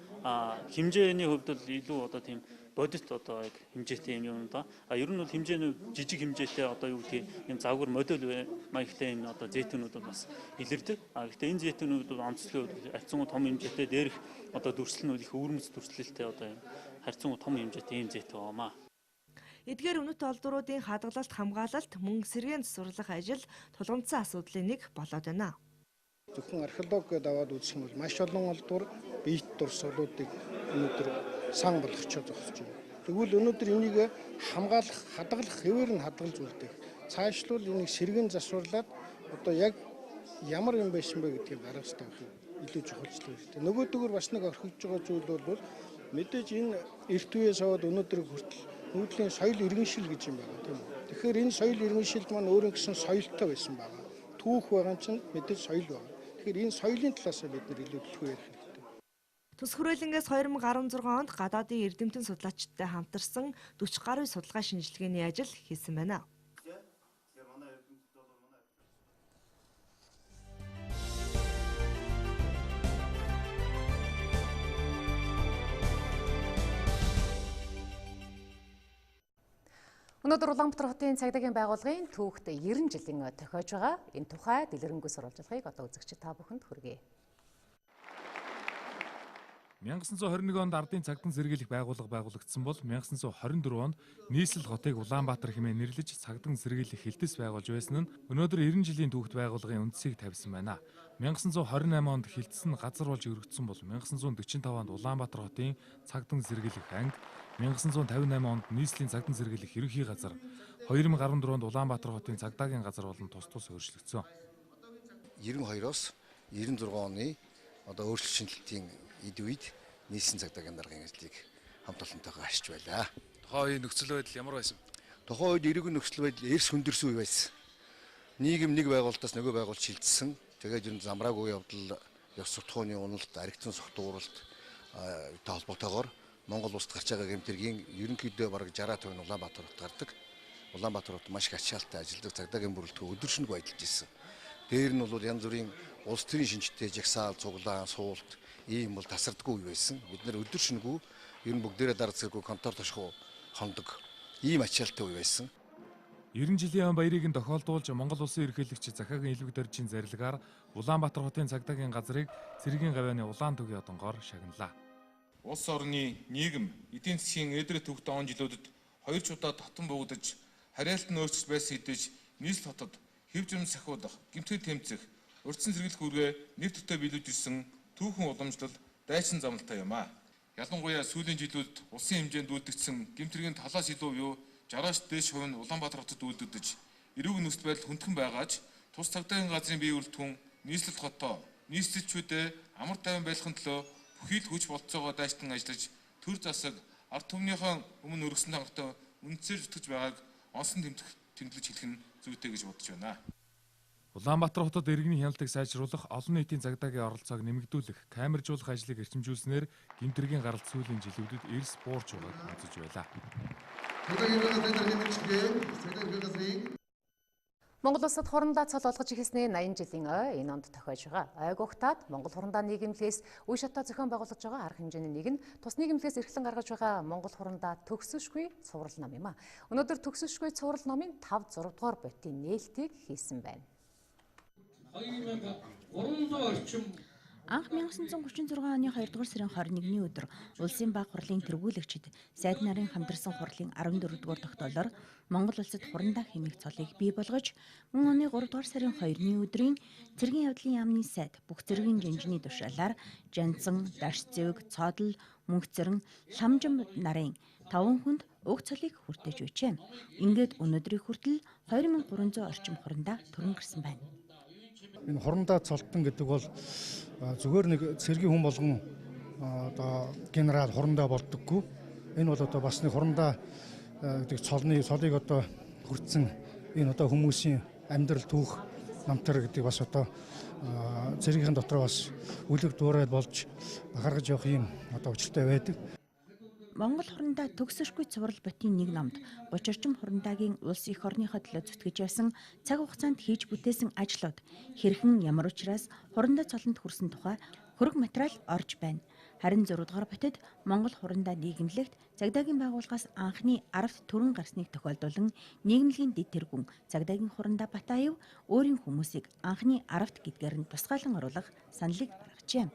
Хэмжээний хувьд бол илүү одоо тийм бодит одоо яг хэмжээтэй юм юм да. Ер нь бол хэмжээний жижиг хэмжээтэй одоо юу гэдгийг юм загвар модель маягтай юм одоо зэйтүүнүүд бол бас илэрдэг. Гэхдээ энэ зэйтүүнүүд бол онцлог харьцангуй том хэмжээтэй дээрх одоо дүрслэл нь бол их өвөрмөц дүрслэлтэй одоо юм харьцангуй том хэмжээтэй юм зэйт байгаамаа. Эдгээр үнэт олдвруудын хадгалалт, хамгаалалт, мөн сэргээн засварлах ажил тулгамдсан асуудлын нэг болоод байна. Зөвхөн археологи гэдээ аваад үзэх юм бол маш олон олдвор биет дурсгалуудыг өнөөдөр сан болгочоо зогсож байна. Тэгвэл өнөөдөр энийг хамгаалах, хадгалах хэвээр нь хадгалж үлдээх. Цаашлуул энийг сэргэн засварлаад одоо яг ямар юм байсан бэ гэдгийг гаргаж тавих нь илүү чухалчлал хэрэгтэй. Нөгөөдөгөр бас нэг орхигдож байгаа зүйл бол мэдээж энэ эрт үеэс аваад өнөөдөр хүртэл нүүдлийн соёл иргэншил гэж юм байна, тийм үү. Тэгэхээр энэ соёл иргэншилд маань өөрийн гэсэн соёлтой байсан байгаа. Түүх байгаа чинь мэдээж соёл байна. Тэгэхээр энэ соёлын талаас бид нар илүү түлхүү ярих хэрэгтэй. Төс хүрээлэнгээс 2016 онд гадаадын эрдэмтэн судлаачдтай хамтарсан 40 гаруй судалгаа шинжилгээний ажил хийсэн байна. Өнөөдөр Улаанбаатар хотын цагдаагийн байгууллагын түүхт 90 жилийн тохиож байгаа. Энэ тухай дэлгэрэнгүй сурвалжлагыг одоо үзэгч та бүхэнд хүргэе. 1921 онд ардын цагдан сэргийлэх байгууллага байгуулагдсан бол 1924 онд нийслэл хотыг Улаанбаатар хэмээн нэрлэж цагдан сэргийлэх хилдэс байгуулж байсан нь өнөөдөр 90 жилийн түүхт байгууллагын үндсийг тавьсан байна. 1928 онд хилдэс нь газар болж өргөдсөн бол 1945 онд Улаанбаатар хотын цагдан сэргийлэх анги, 1958 онд нийслэлийн цагдан сэргийлэх ерөнхий газар, 2014 онд Улаанбаатар хотын цагдаагийн газар болон тус тус өөрчлөгдсөн. 92-оос 96 оны одоо өөрчлөлт шинжилтийн эд үед нийслэлийн цагдаагийн даргын ажлыг хамт олонтойгоо ашиж байлаа. Тухайн үеийн нөхцөл байдал ямар байсан? Тухайн үед эрэг нөхцөл байдал эрс хөндөрсөн үе байсан. Нийгэм нэг байгуулалтаас нөгөө байгуулалт шилжсэн. Тэгээд ер нь замраагүй явдал, ёс суртахууны уналт, аригдсан согтууралт холбоотойгоор Монгол улсад гарч байгаа гэмтэргийн ерөнхийдөө бараг 60% нь Улаанбаатар хот гардаг. Улаанбаатар хот маш их ачаалттай ажилладаг, цагдаагийн бүрэлдэхүүн өдөр шөнөгүй ажиллаж ирсэн. Дээр нь бол янз бүрийн улс төрийн шинжтэй жагсаал, цуглаан, суулт ийм бол тасардаггүй үе байсан. Бид нэр өдөр шөнөгүй ер нь бүгдээрээ дарга зэргүй контор тошгоо хондог ийм ачаалттай үе байсан. 90 жилийн он баярыг нь тохиолдуулж Монгол улсын ерөнхийлөгч Захаагийн элбэг доржийн зарилгаар Улаанбаатар хотын цагдаагийн газрыг цэргийн гавьяаны улаан төгийн одонгоор шагналаа. Улс орны нийгэм, эдийн засгийн эдрэ төвхтөн он жилүүдэд хоёр ч удаа татан буугдаж, харьяалт нь өөрчлөж байсан хэдий ч нийслэл хотод хэв жим сахиулах, гэмтэл тэмцэх, урьдчилан сэргийлэх үүргээ нэр төвтэй биелүүлж ирсэн түүхэн уламжлал дайчин замналтай юм аа. Ялангуяа сүүлийн жилүүдэд улсын хэмжээнд үйлдэгдсэн гэмт хэргийн талаас илүү юу 60-аас дээш хувь нь Улаанбаатар хотод үйлдэгдэж, эрүүг нөхцөл байдал хүндхэн байгаа ч тус цагдаагийн газрын бие бүрэлдэхүүн нийслэл хотоо нийслэлчүүдэд амар тайван байхын төлөө бүхий л хүч болцоогоо дайчтан ажиллаж төр засаг ард түмнийхээ өмнө өргөсөн хангалттай үндсээр зүтгэж байгааг онсон тэмдэглэж хэлэх нь зүйтэй гэж бодож байна. Улаанбаатар хотод иргэний хяналтыг сайжруулах, олон нийтийн цагдаагийн оролцоог нэмэгдүүлэх, камержуулах ажлыг эрчимжүүлснээр гэмт хэргийн гаралт сүүлийн жилүүдэд эрс буурч байгааг үзэж байлаа. Монгол улсад хурандаа цол олгож эхэлсний 80 жилийн ой энэ онд тохиож байгаа. Ойг угтаад Монгол хурандаа нийгэмлэгээс үе шатаа зохион байгуулж байгаа арга хэмжээний нэг нь тус нийгэмлэгээс эрхлэн гаргаж байгаа Монгол хурандаа төгсөшгүй цуврал ном юм а. Өнөөдөр төгсөшгүй цуврал номын 5 6 дугаар ботын нээлтийг хийсэн байна. 2300 орчим. Анх 1936 оны 2 дугаар сарын 21-ний өдөр Улсын баг хурлын тэргүүлэгчид сайд нарын хамтарсан хурлын 14 дугаар тогтоолоор Монгол улсад хурандаа хэмээх цолыг бий болгож, мөн оны 3 дугаар сарын 2-ны өдрийн Цэргийн явдлын яамны сайд бүх зэргийн жинжний тушаалаар Жанцан, Даршцэвэг, Цоодол, Мөнхцэрэн, Ламжим нарын 5 хүнд уг цолыг хүртээж байжээ. Ингээд өнөөдрийг хүртэл 2300 орчим хурандаа төрөн гарсан байна. Энэ хурандаа цолтон гэдэг бол зүгээр нэг цэргийн хүн болгон одоо генерал хурандаа болдоггүй. Энэ бол одоо бас нэг хурандаа гэдэг цолны цолыг одоо хүртсэн энэ одоо хүмүүсийн амьдрал түүх намтар гэдэг бас одоо цэргийн дотор бас үлэг дуурай болж бахаргаж явах юм одоо учиртай байдаг. Монгол хурандаа төгсөшгүй цуврал ботын нэг номд 30 орчим хурандаагийн улс эх орныхоо төлөө зүтгэж явсан цаг хугацаанд хийж бүтээсэн ажлууд хэрхэн ямар учраас хурандаа цолонд хүрсэн тухай хөрөг материал орж байна. Харин 6 дугаар ботод Монгол хурандаа нийгэмлэгт цагдаагийн байгууллагаас анхны 10-т төрөн гарсныг тохиолдуулан нийгэмлэгийн дэд тэргүүн цагдаагийн хурандаа Батаев өөрийн хүмүүсийг анхны 10-т гэдгээр нь тусгаалan оруулах саналыг гаргажээ.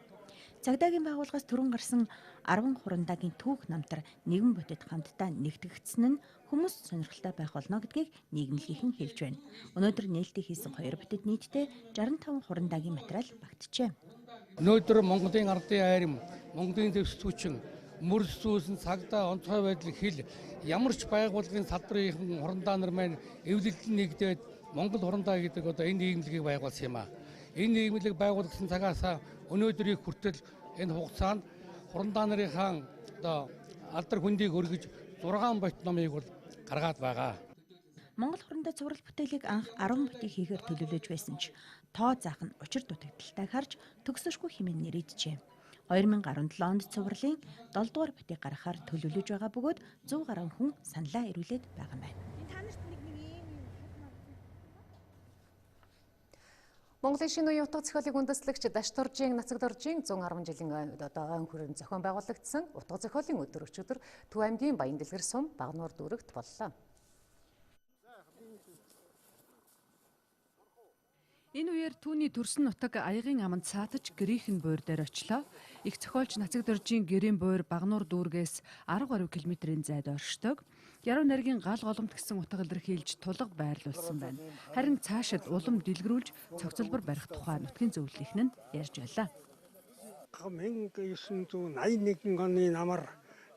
Цагдаагийн байгууллагаас төрөн гарсан 10 хурандаагийн түүх намтар нэгэн ботод хамтдаа нэгтгэгдсэн нь хүмүүс сонирхолтой байх болно гэдгийг нийгэмлэгийнхэн хэлж байна. Өнөөдөр нээлтийг хийсэн хоёр ботод нийтдээ 65 хурандаагийн материал багтжээ. Өнөөдөр Монголын ардын айрам, Монголын дэвсгүүчин, мөр зүүсэн цагдаа онцгой байдал хил ямар ч байгууллагын салбарын хурандаа нар маань эвлэлдэн нэгдээд Монгол хурандаа гэдэг одоо энэ нийгэмлэгийг байгуулсан юм а. Энэ нийгэмлэг байгуулагдсан цагаас өнөөдрийг хүртэл энэ хугацаанд хурандаа нарынхаа одоо алдар хүндийг өргөж 6 бот номыг бол гаргаад байгаа. Монгол хурандаа цуврал бүтээлийг анх 10 ботыг хийхээр төлөвлөж байсан ч тоо заах нь учир дутагдaltaйг харж төгсөшгүй хэмээн нэрийджээ. 2017 онд цувралын 7 дугаар ботыг гаргахаар төлөвлөж байгаа бөгөөд 100 гаруй хүн саналаа ирүүлээд байгаа юм байна. Монголын шинэ үеийн утга зохиолыг үндэслэгч Дашдоржийн Нацагдоржийн 110 жилийн одоо ойн хүрэн зохион байгуулагдсан утга зохиолын өдөр өчигдөр Төв аймгийн Баяндэлгэр сум Багнуур дүүрэгт боллоо. Энэ үеэр түүний төрсөн нутаг Аягын аманд саатаж Грийнхэн буур дээр очлоо. Их зохиолч Нацагдоржийн гэрийн буур Багнуур дүүргээс 10 гаруй километрийн зайд оршдог. Яруу найргийн гал голомт гэсэн утга илэрхийлж тулга байрлуулсан байна. Харин цаашид улам дэлгэрүүлж цогцолбор барих тухай нутгийн зөвлөлийнх нь ярьж байлаа. 1981 оны намар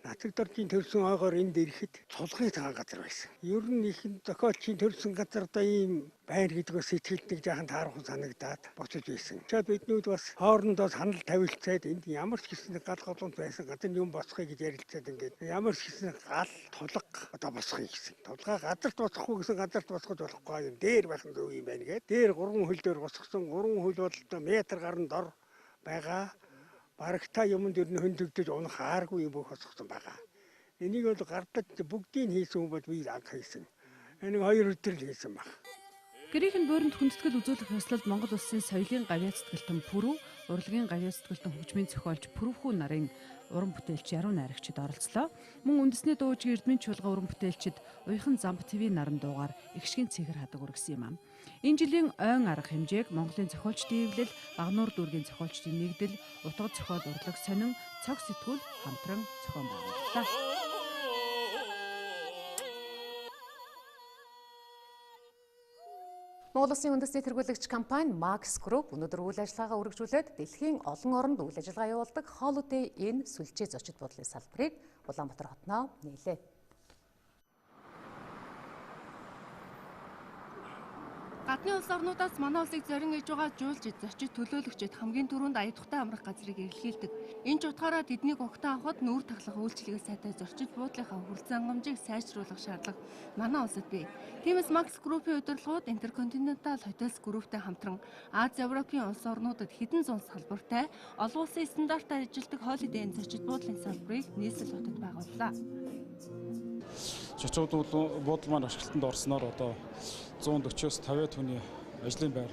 Нацагдоржийн төрсөн ойгоор энд ирэхэд цулгын цагаан газар байсан. Ер нь их зохиолчийн төрсөн газар одоо ийм байр гэдэг бас сэтгэлд нэг жаахан таархан санагдаад боцож байсан. Тэгэхээр биднүүд бас хоорондоо санал тавилцаад энд ямар ч гэсэн гал голомт байсан газар юм босхыг гэж ярилцаад ингээд ямар ч гэсэн гал тулга одоо босхыг гэсэн. Тулгаа газарт босхгүй гэсэн газарт босгож болохгүй юм. Дээр байх нь зөв юм байна гээд. Дээр 3 хөл дээр босгосон. 3 хөл бол одоо метр гарan дор байгаа. Барагта юмд ер нь хөндөгдөж унах ааргүй юм бүх босгосон байгаа. Энийг бол гардаж бүгдийг хийсэн хүн бол би анх хийсэн. Энийг 2 өдөр л хийсэн баг. Гэрийнхэн бууринд хүндэтгэл үзүүлэх ёслолд Монгол улсын соёлын гавьяа сэтгэлтэн Пүрүү, урлагийн гавьяа сэтгэлтэн хөгжмийн зохиолч Пүрвхүү нарын уран бүтээлч Яруу найрагчид оролцлоо. Мөн үндэсний дуужгийн Эрдмийн чуулган уран бүтээлчид Уяхан Замб ТV наран дуугаар эгшгийн цэгэр хадаг үргэсэн юм. Энэ жилийн ойн арга хэмжээг Монголын зохиолчдын эвлэл, Багнуур дүүргийн зохиолчдын нэгдэл, утга зохиол урлаг сонин, цог сэтгүүл хамтран зохион байгууллаа. Монгол Улсын үндэсний тэргүүлэгч компани Max Group өнөөдөр үйл ажиллагаагаа үргэлжлүүлээд дэлхийн олон оронд үйл ажиллагаа явуулдаг Holiday Inn сүлжээ зочид буудлын салбарыг Улаанбаатар хотноо нээлээ. Гадны улс орнуудаас манай улсыг зорин ээж байгаа жуулчид, зочид төлөөлөгчид хамгийн түрүүнд аяндухтай амрах газрыг эрэлхийлдэг. Энэ ч утгаараа тэднийг угтаа авахад нүүр тахлах үйлчилгээ сайтай зочид буудлынхаа хүрэлцэн хангамжийг сайжруулах шаардлага манай улсад бий. Тиймээс Max Group-ийн удирдлагууд Intercontinental Hotels Group-тэй хамтран Ази, Европын улс орнуудад хэдэн зуун салбартай олон улсын стандартаар ажилладаг Holiday Inn зочид буудлын салбарыг нийслэл хотод байгууллаа. Зочид буудал маань ашиглалтанд орсноор одоо 140-оос 50 хүний ажлын байр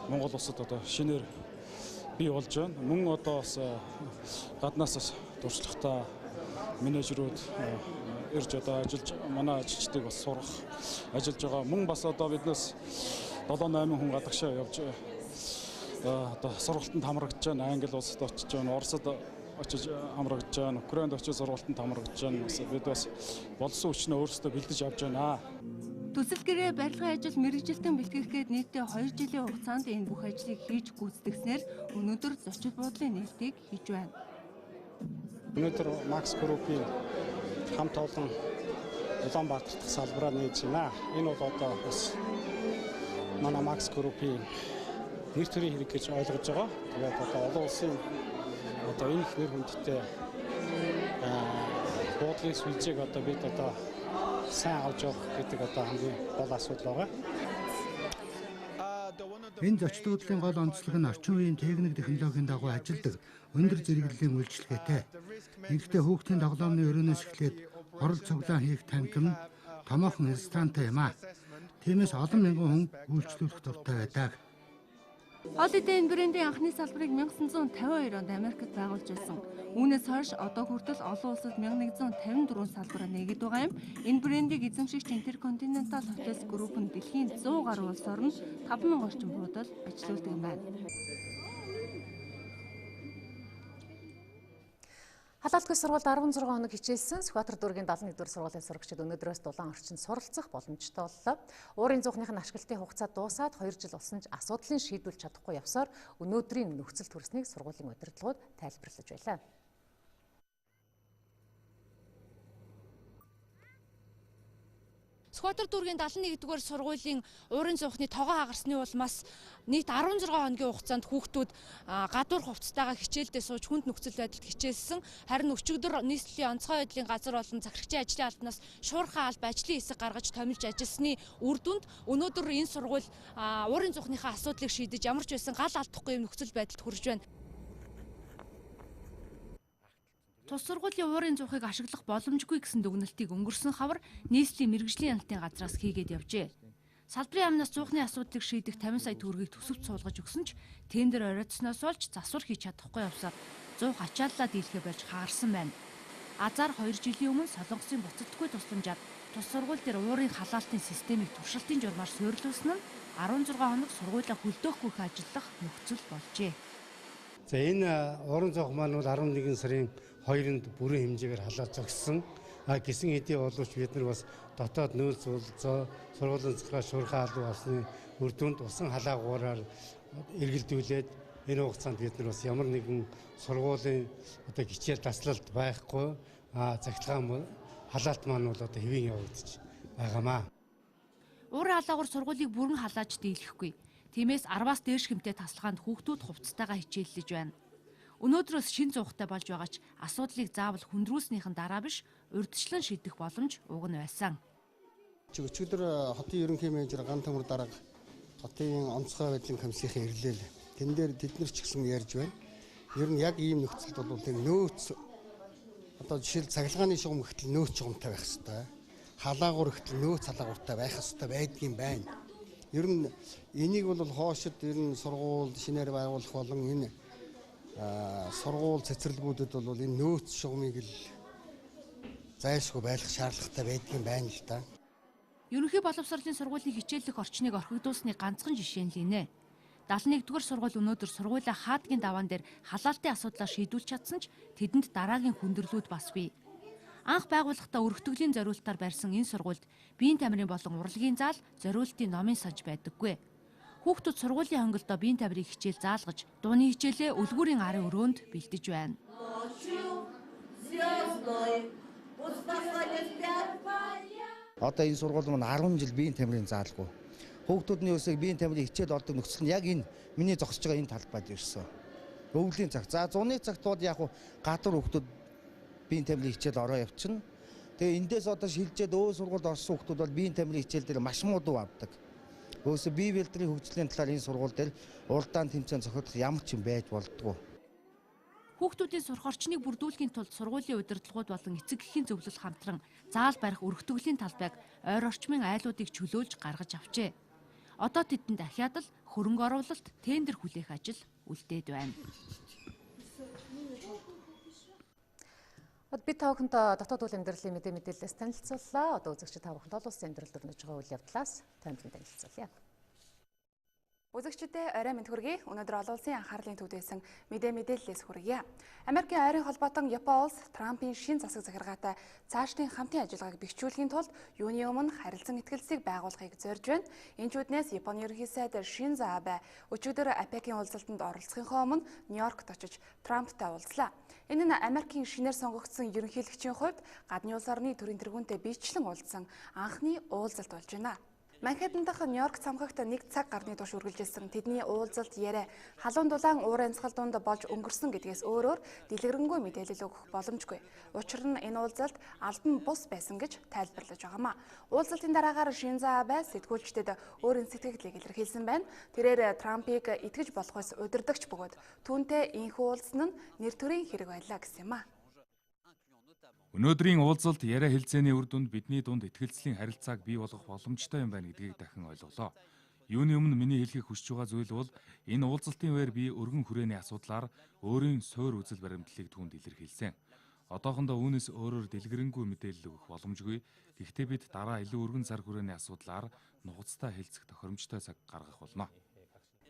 Монгол улсад одоо шинээр бий болж байна. Мөн одоо бас гаднаас бас туршлагатай менежерүүд ирж одоо ажиллаж манай ажилчдыг бас сурах ажиллаж байгаа. Мөн бас одоо биднээс 7 8 хүн гадагшаа явж одоо сургалтанд хамрагдаж байна. Англи улсад очиж байна, Оросд очиж хамрагдаж байна, Украинд очиж сургалтанд хамрагдаж байна. Бас бид бас болсон хүчнээ өөрсдөө бэлдэж авч байна. Төсөл гэрээ барилгын ажил мэргэжилтэн бэлтгэх гээд нийтдээ 2 жилийн хугацаанд энэ бүх ажлыг хийж гүйцэтгэснээр өнөөдөр зочид буудлын нээлтийг хийж байна. Өнөөдөр Max Group-ийн хамт олон Улаанбаатар дахь салбараа нээж байна. Энэ бол одоо бас манай Max Group-ийн нэр төрийн хэрэг гэж ойлгож байгаа. Тэгээд одоо олон улсын одоо энэ их нэр хүндтэй буудлын сүлжээг одоо бид одоо сайн авч явах гэдэг одоо хамгийн гол асуудал байгаа. Энэ зочид буудлын гол онцлог нь орчин үеийн техник технологийн дагуу ажилладаг өндөр зэрэглэлийн үйлчилгээтэй. Ингэхдээ хүүхдийн тоглоомны өрөөнөөс эхлээд хурал цуглаан хийх танхим нь томоохон ресторантай юм аа. Тиймээс олон мянган хүн үйлчлүүлэх дуртай байдаг. Holiday Inn брендийн анхны салбарыг 1952 онд Америкт байгуулж байсан. Үүнээс хойш одоо хүртэл олон улсад 1154 салбараа нээгээд байгаа юм. Энэ брендийг эзэмшигч Intercontinental Hotels Group нь дэлхийн 100 гаруй улс оронд 5000 орчим буудал ажилуулдаг юм байна. Халаалтгүй сургуульд 16 хоног хичээлсэн Сүхбаатар дүүргийн 71-р сургуулийн сурагчид өнөөдрөөс дулаан орчинд суралцах боломжтой боллоо. Уурын зуухных нь ашиглалтын хугацаа дуусаад 2 жил болсон ч асуудлыг шийдвэрлэж чадахгүй явсаар өнөөдрийн нөхцөл төрснийг сургуулийн удирдлагууд тайлбарлаж байлаа. Сүхбаатар дүүргийн 71-р сургуулийн уурын зуухны тогоо хагарсны улмаас нийт 16 хоногийн хугацаанд хүүхдүүд гадуур хувцастайгаа хичээлдээ сууж хүнд нөхцөл байдалд хичээлсэн. Харин өчигдөр нийслэлийн онцгой байдлын газар болон захирагчийн ажлын албанаас шуурхай алба ажлын хэсэг гаргаж томилж ажилласны үр дүнд өнөөдөр энэ сургууль уурын зуухныхаа асуудлыг шийдэж ямар ч байсан гал алдахгүй юм нөхцөл байдалд хүрж байна. Тус сургуулийн уурын зуухыг ашиглах боломжгүй гэсэн дүгнэлтийг өнгөрсөн хавар нийслэлийн мэргэжлийн хяналтын газраас хийгээд явжээ. Салбарын яамнаас зуухны асуудлыг шийдэх 50 сая төгрөгийг төсөвт суулгаж өгсөн ч тендер оройтсноос болж засвар хийж чадахгүй явсаар зуух ачааллаа дийлэхээ болж хагарсан байна. Азар 2 жилийн өмнө Солонгосын буцалтгүй тусламжаар Тус сургууль дээр уурын халаалтын системийг туршилтын журмаар суйрлуулсан нь 16 хоног сургуулиа хөлдөөхгүй их ажиллах нөхцөл болжээ. За энэ уурын зоох маань бол 11 сарын 2-нд бүрэн хэмжээгээр халаад зогссон. А гисэн хэдий боловч бид нар бас дотоод нөөц болцоо сургуулийн захираа шуурхай алуу авсны үр дүнд усан халаагаараар эргэлдүүлээд энэ хугацаанд бид нар бас ямар нэгэн сургуулийн одоо хичээл таслалт байхгүй, захиргаа халаалт маань бол одоо хэвийн явагдаж байгаамаа. Уурын халаагуур сургуулийг бүрэн халааж дийлэхгүй. Тиймээс 10-аас дээш хэмтэй тасалгаанд хүүхдүүд хувцастайгаа хичээллэж байна. Өнөөдрөөс шин зуухтай болж байгаа ч асуудлыг заавал хүндрүүлснийхэн дараа биш, урьдчилан шийдэх боломж уг нь байсан. Өчигдөр хотын ерөнхий менежер Ган Төмөр дарга хотын онцгой байдлын комиссийн ирлээ. Тэн дээр тэд нар ч гэсэн ярьж байна. Ер нь яг ийм нөхцөлд бол тийм нөөц одоо жишээл цахилгааны шугам гэтэл нөөц шугамтай байх хэвээр. Халаагуур гэтэл нөөц халаагууртай байх хэвээр байдгийн байна. Ер нь энийг бол хоошид ер нь сургууль шинээр байгуулах болон энэ сургууль цэцэрлэгүүдэд бол энэ нөөц шугамыг л зайлшгүй байлгах шаардлагатай байдгийн байна л да. Ерөнхий боловсролын сургуулийн хичээллэх орчныг орхигдуулсны ганцхан жишээ нь л инэ. 71-р сургууль өнөөдөр сургуулиа хаадгийн даваан дээр халаалтын асуудлаа шийдүүлж чадсан ч тэдэнд дараагийн хүндрэлүүд бас бий. Анх байгуулахдаа өргөтгөлийн зориултаар барьсан энэ сургуульд биеийн тамирын болон урлагийн заал, зориултын номын санж байдаггүй. Хүүхдүүд сургуулийн хонголдоо биеийн тамирын хичээл заалгаж, дууны хичээлээ үлгүүрийн арын өрөөнд бэлдэж байна. Одоо энэ сургууль маань 10 жил биеийн тамирын заалгүй. Хүүхдүүдний өсөг биеийн тамирын хичээл олдог нөхцөл нь яг энэ миний зогсож байгаа энэ талбайд ирсэн. Өвлийн цаг. За зуны цагт бол яг гадуур хүүхдүүд биеийн тамирын хичээл ороо явчихна. Тэгээ эндээс одоо шилжээд өө сургуульд орсон хүүхдүүд бол биеийн тамирын хичээл дээр маш муу дуу авдаг. Өөсөө бие бэлтгэлийн хөгжлийн талаар энэ сургууль дээр уралдаан тэмцээн зохиодох ямар ч юм байж болдгоо. Хүүхдүүдийн сурах орчныг бүрдүүлэхийн тулд сургуулийн удирдлагууд болон эцэг эхийн зөвлөл хамтран заал барих өргөтгөлийн талбайг ойр орчмын айлуудыг чөлөөлж гаргаж авчээ. Одоо тэдэнд дахиад л хөрөнгө оруулалт, тендер хүлээх ажил үлдээд байна. Би та бүхэнд дотоод үйл амьдралын мэдээллээс танилцууллаа. Одоо үзэгчид та бүхэнд олон улсын амьдралд өрнөж байгаа үйл явдлаас томилон танилцуулъя. Үзэгчдээ орой мэнд хүргэе. Өнөөдөр олон улсын анхаарлын төвд байсан мэдээллээс хүргье. Америкийн ойрын холбоотон Япон улс Трампын шин засаг захиргаатай цаашдын хамтын ажиллагааг бэхжүүлэхийн тулд юуны өмнө харилцан ихтгэлцийг байгуулахыг зорж байна. Энэ ч үднээс Японы ерөнхий сайд Шинзо Абе өчигдөр АПЕК-ийн уулзалтанд оролцохынхоо өмнө Нью-Йоркт очиж Трамптай уулзлаа. Энэ нь Америкийн шинээр сонгогдсон ерөнхийлөгчийн хувьд гадны улс орны төрийн тэргүүнтэй биечлэн уулзсан анхны уулзалт болж байна. Манхэттен дахь Нью-Йорк цамхагт нэг цаг гарны турш үргэлжилсэн тэдний уулзалт яриа халуун дулаан уур амьсгал дунд болж өнгөрсөн гэдгээс өөрөөр дэлгэрэнгүй мэдээлэл өгөх боломжгүй. Учир нь энэ уулзалт албан бус байсан гэж тайлбарлаж байгаамаа. Уулзалтын дараагаар Шинзо Абе сэтгүүлчдэд өөрийн сэтгэгдлийг илэрхийлсэн байна. Тэрээр Трампыг итгэж болох ус удирдагч бөгөөд түүнтэй энэхүү уулзсан нь нэр төрийн хэрэг байлаа гэсэн юм а. Өнөөдрийн уулзалт яриа хэлцээний үр дүнд бидний дунд итгэлцлийн харилцааг бий болгох боломжтой юм байна гэдгийг дахин ойлголоо. Юуны өмнө миний хэлхийг хүсэж байгаа зүйл бол энэ уулзалтын үеэр би өргөн хүрээний асуудлаар өөрийн суур үзэл баримтлалыг түүнд илэрхийлсэн. Одоохондоо үүнээс өөрөөр дэлгэрэнгүй мэдээлэл өгөх боломжгүй. Гэхдээ бид дараа илүү өргөн зар хүрээний асуудлаар нухацтай хэлцэх тохиромжтой цаг гаргах болно.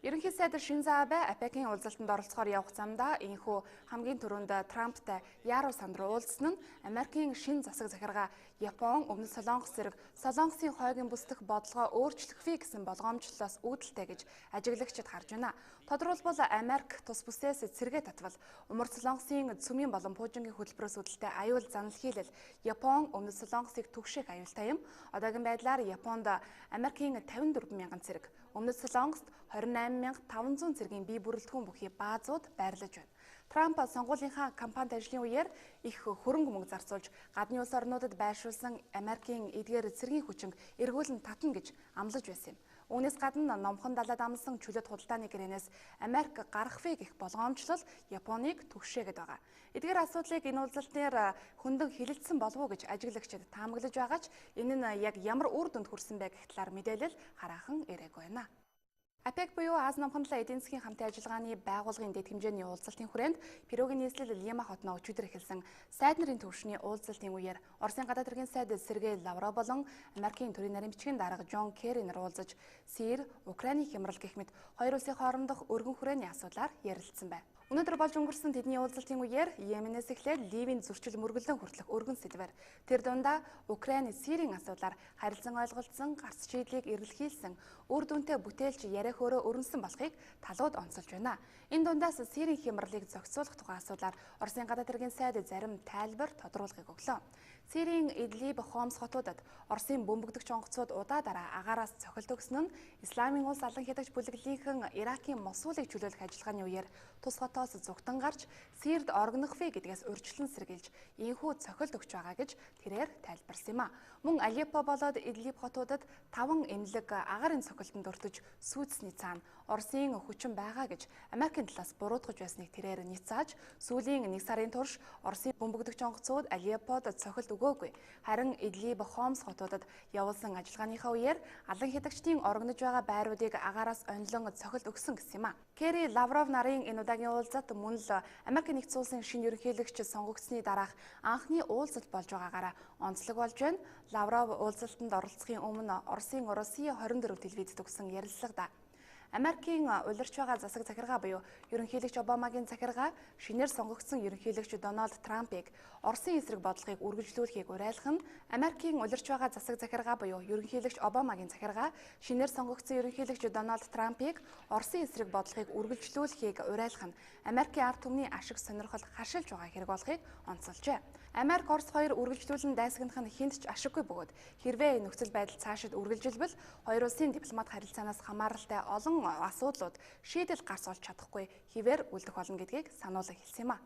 Ерөнхий сайд Шинзо Абе АПЕК-ийн уулзалтанд оролцохоор явах замдаа энэхүү хамгийн түрүүнд Трамптай Яруу санд руу уулзсан нь Америкийн шин засаг захиргаа Япон, Өмнөд Солонгос зэрэг Солонгосын хойгийн бүс дэх бодлогоо өөрчлөх вэ гэсэн болгоомжлолоос үүдэлтэй гэж ажиглагчид харж байна. Тодорхойлбол Америк тус бүсээс цэргээ татвал Умар Солонгосын цөмийн болон пуужингийн хөтөлбөрөөс үүдэлтэй аюул занал хийлэл Япон, Өмнөд Солонгосыг түгшээх аюултай юм. Одоогийн байдлаар Японд Америкийн 54 мянган цэрэг, Өмнөд Солонгост 28500 цэргийн бие бүрэлдэхүүн бүхий баазууд байрлаж байна. Трамп сонгуулийнхаа кампанит ажлын үеэр их хөрөнгө мөнгө зарцуулж гадны улс орнуудад байршуулсан Америкийн эдгээр цэргийн хүчинг эргүүлэн татна гэж амлаж байсан юм. Үүнээс гадна номхон далайд амлсан чөлөөт худалдааны гэрээнээс Америк гарах вэ гэх болгоомжлол Японыг түгшээгээд байгаа. Эдгээр асуудлыг энэ уулзалтаар хөндөн хилэлцсэн болов уу гэж ажиглагчид таамаглаж байгаа ч энэ нь яг ямар үр дүнд хүрсэн бэ гэх талаар мэдээлэл хараахан ирээгүй байна. АПЕК буюу Ази Номхон далай эдийн засгийн хамтын ажиллагааны байгууллагын дэд хэмжээний уулзалтын хүрээнд Перугийн нийслэл Лима хотноо өчигдөр эхэлсэн сайд нарын төвшний уулзалтын үеэр Оросын гадаад хэргийн сайд Сергей Лавров болон Америкийн төрийн нарийн бичгийн дарга Джон Керри нар уулзаж Сир, Украиний хямрал гэх мэт хоёр улсын хоорондох өргөн хүрээний асуудлаар ярилцсан байна. Өнөөдөр болж өнгөрсөн тэдний уулзалтын үеэр Йеменээс эхлээд Ливийн зөрчил мөргөлдөн хүртэлх өргөн сэдвээр тэр дундаа Украины, Сирийн асуудлаар харилцан ойлголцсон, гарц шийдлийг эргэлхийлсэн, үр дүнтэй бүтээлч яриа хөөрөө өрнөсөн болохыг талууд онцолж байна. Энэ дундаас Сирийн хямралыг зохицуулах тухай асуудлаар Оросын гадаад хэргийн сайд зарим тайлбар тодруулгыг өглөө. Сирийн Идлиб, Хомс хотуудад Оросын бөмбөгдөгч онгоцууд удаа дараа агаараас цохилт өгсөн нь Исламын улс алан хядагч бүлэглэлийнхэн Иракийн Мосулыг чөлөөлөх ажиллагааны үеэр тус хотоос зугтан гарч Сирд оргинох вэ гэдгээс урьдчилан сэргийлж ийнхүү цохилт өгч байгаа гэж тэрээр тайлбарсан юм а. Мөн Алеппо болоод Идлиб хотуудад 5 эмнэлэг агаарын цохилтонд өртөж сүйдсэний цаана Оросын хүчин байгаа гэж Америкийн талаас буруутгаж байсныг тэрээр няцааж сүүлийн 1 сарын турш Оросын бөмбөгдөгч онгоцууд Алеппод цохилт өгөөгүй. Харин Идлиб, Хомс хотуудад явуулсан ажиллагааныхаа үеэр алан хядагчдын орогнож байгаа байруудыг агаараас онилон цохилт өгсөн гэсэн юм а. Керри, Лавров нарын энэ удаагийн уулзалт мөн л Америк нэгдсэн улсын шинэ ерөнхийлөгч сонгогдсны дараах анхны уулзалт болж байгаагаараа онцлог болж байна. Лавров уулзалтанд оролцохын өмнө Оросын Россия 24 телевизэд өгсөн ярилцлагада Америкийн улирч байгаа засаг захиргаа буюу ерөнхийлөгч Обамагийн захиргаа шинээр сонгогдсон ерөнхийлөгч Дональд Трампыг Оросын эсрэг бодлогыг үргэлжлүүлэхийг уриалах нь Америкийн улирч байгаа засаг захиргаа буюу ерөнхийлөгч Обамагийн захиргаа шинээр сонгогдсон ерөнхийлөгч Дональд Трампыг Оросын эсрэг бодлогыг үргэлжлүүлэхийг уриалах нь Америкийн ард түмний ашиг сонирхол харшилж байгаа хэрэг болохыг онцолжээ. Америк Орос хоёр үргэлжлүүлэн дайсагнах нь хэнд ч ашиггүй бөгөөд хэрвээ нөхцөл байдал цаашид үргэлжилбэл хоёр улсын дипломат харилцаанаас хамааралтай олон асуудлууд шийдэл гарч олж чадахгүй хэвээр үлдэх болно гэдгийг сануулan хэлсэн юм а.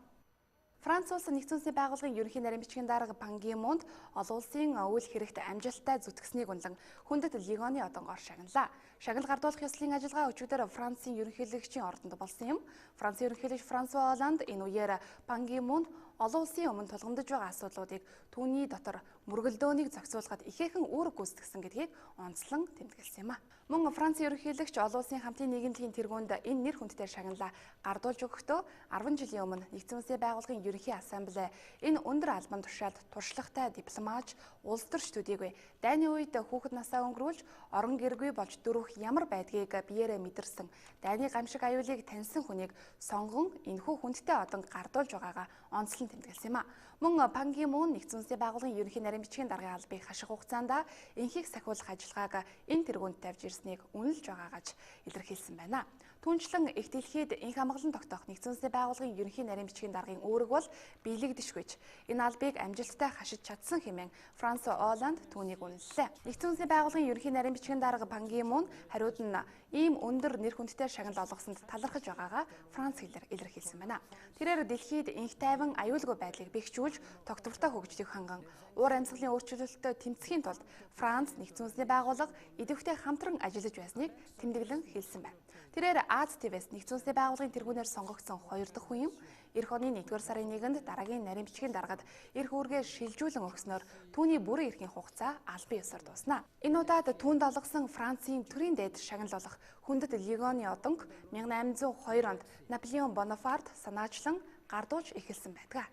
Франц улс нэгдсэн үндэсний байгууллагын ерөнхий нарийн бичгийн дарга Пан Ги Мунд олон улсын үйл хэрэгт амжилттай зүтгэснийг үнэлэн хүндэт Легионы одонгоор шагналаа. Шагнал гардуулах ёслолын ажиллагаа өчигдөр Францын ерөнхийлөгчийн ордонд болсон юм. Францын ерөнхийлөгч Франсуа Олланд энэ үеэр Пан Ги Мунд олон улсын өмнө тулгамдж байгаа асуудлуудыг түүний дотор мөргөлдөөнийг зохицуулахад ихээхэн үүрэг гүйцэтгсэн гэдгийг онцлон тэмдэглэсэн юм а. Мөн Францын ерөнхийлөгч олон улсын хамтын нийгэмлэгийн тэргуунд энэ нэр хүндтэй шагналаа гардуулж өгөхдөө 10 жилийн өмнө нэгдсэн үндэсний байгууллагын ерөнхий ассамблей энэ өндөр албан тушаалд туршлагатай дипломатч, улс төрч төдийгүй дайны үед хүүхэд насаа өнгөрүүлж орон гэргүй болж дөрвөх ямар байдгийг биеэрээ мэдэрсэн дайны гамшиг аюулыг таньсан хүнийг сонгон энэхүү хүндтэй одон гардуулж байгаагаа онцлон тэмдэглэсэн юм а. Мөн Пан Ги Мун нэгдсэн үндэсний байгууллагын ерөнхий нарийн бичгийн даргын албыг хаших хугацаанд энхийг сахиулах ажиллагааг энэ тэргуунд тавьж ирснийг үнэлж байгаагач илэрхийлсэн байна. Түүнчлэн их дэлхийд энх амгалан тогтоох нэгдсэн үндэсний байгууллагын ерөнхий нарийн бичгийн даргын үүрэг бол биелэгдэшгүйч. Энэ албыг амжилттай хашиж чадсан хэмээн Франсуа Олланд түүнийг үнэллээ. Нэгдсэн үндэсний байгууллагын ерөнхий нарийн бичгийн дарга Пан Ги Мун хариуд нь ийм өндөр нэр хүндтэй шагнал олгосонд талархаж байгаагаа Франц хэлээр илэрхийлсэн байна. Тэрээр дэлхийд энх тайван аюулгүй байдлыг бэхжүүлж тогтвортой хөгжлийг ханган уур амьсгалын өөрчлөлттэй тэмцэхийн тулд Франц нэгдсэн үндэсний байгууллага идэвхтэй хамтран ажиллаж байсныг тэмдэглэн хэлсэн байна. Тэрээр Аз ТV-с нэгдсэн үндэсний байгууллагын тэргүүнээр сонгогдсон хоёр дахь хүн юм. Ирэх оны 1-р сарын 1-нд дараагийн нарийн бичгийн даргад эрх үүргээ шилжүүлэн өгснөөр түүний бүрэн эрхийн хугацаа албан ёсоор дууснаа. Энэ удаад түүнд олгосон Францын төрийн дээд шагнал болох хүндэт Легионы одонг 1802 онд Наполеон Бонапарт санаачлан гардуулж эхэлсэн байдаг.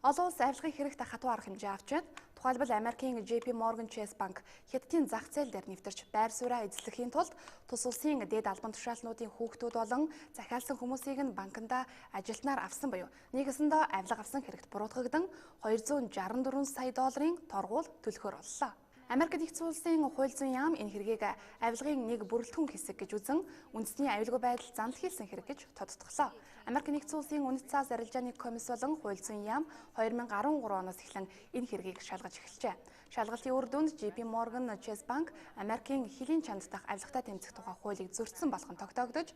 Олон улс авилгын хэрэгт хатуу арга хэмжээ авч байна. Тухайлбал Америкийн JP Morgan Chase Bank Хятадын зах зээл дээр нэвтэрч байр сууриа эзлэхийн тулд тус улсын дээд албан тушаалтнуудын хүүхдүүд болон захиалсан хүмүүсийг нь банкнда ажилтнаар авсан буюу нийгэсэндээ авилга авсан хэрэгт буруутгагдан 264 сая долларын торгуул төлөхөр боллоо. Америк нэгдсэн улсын хууль зүйн яам энэ хэргийг авилгын нэг бүрэлдэхүүн хэсэг гэж үзэн үндэсний аюулгүй байдал занал хийсэн хэрэг гэж тодтголоо. Америк нэгдсэн улсын үнэт цаас арилжааны комисс болон хууль зүйн яам 2013 оноос эхлэн энэ хэргийг шалгаж эхэлжээ. Шалгалтын үр дүнд JP Morgan Chase Bank Америкийн хөлийн чанд дахь авилгатай тэмцэх тухай хуулийг зөрчсөн болох нь тогтоогдож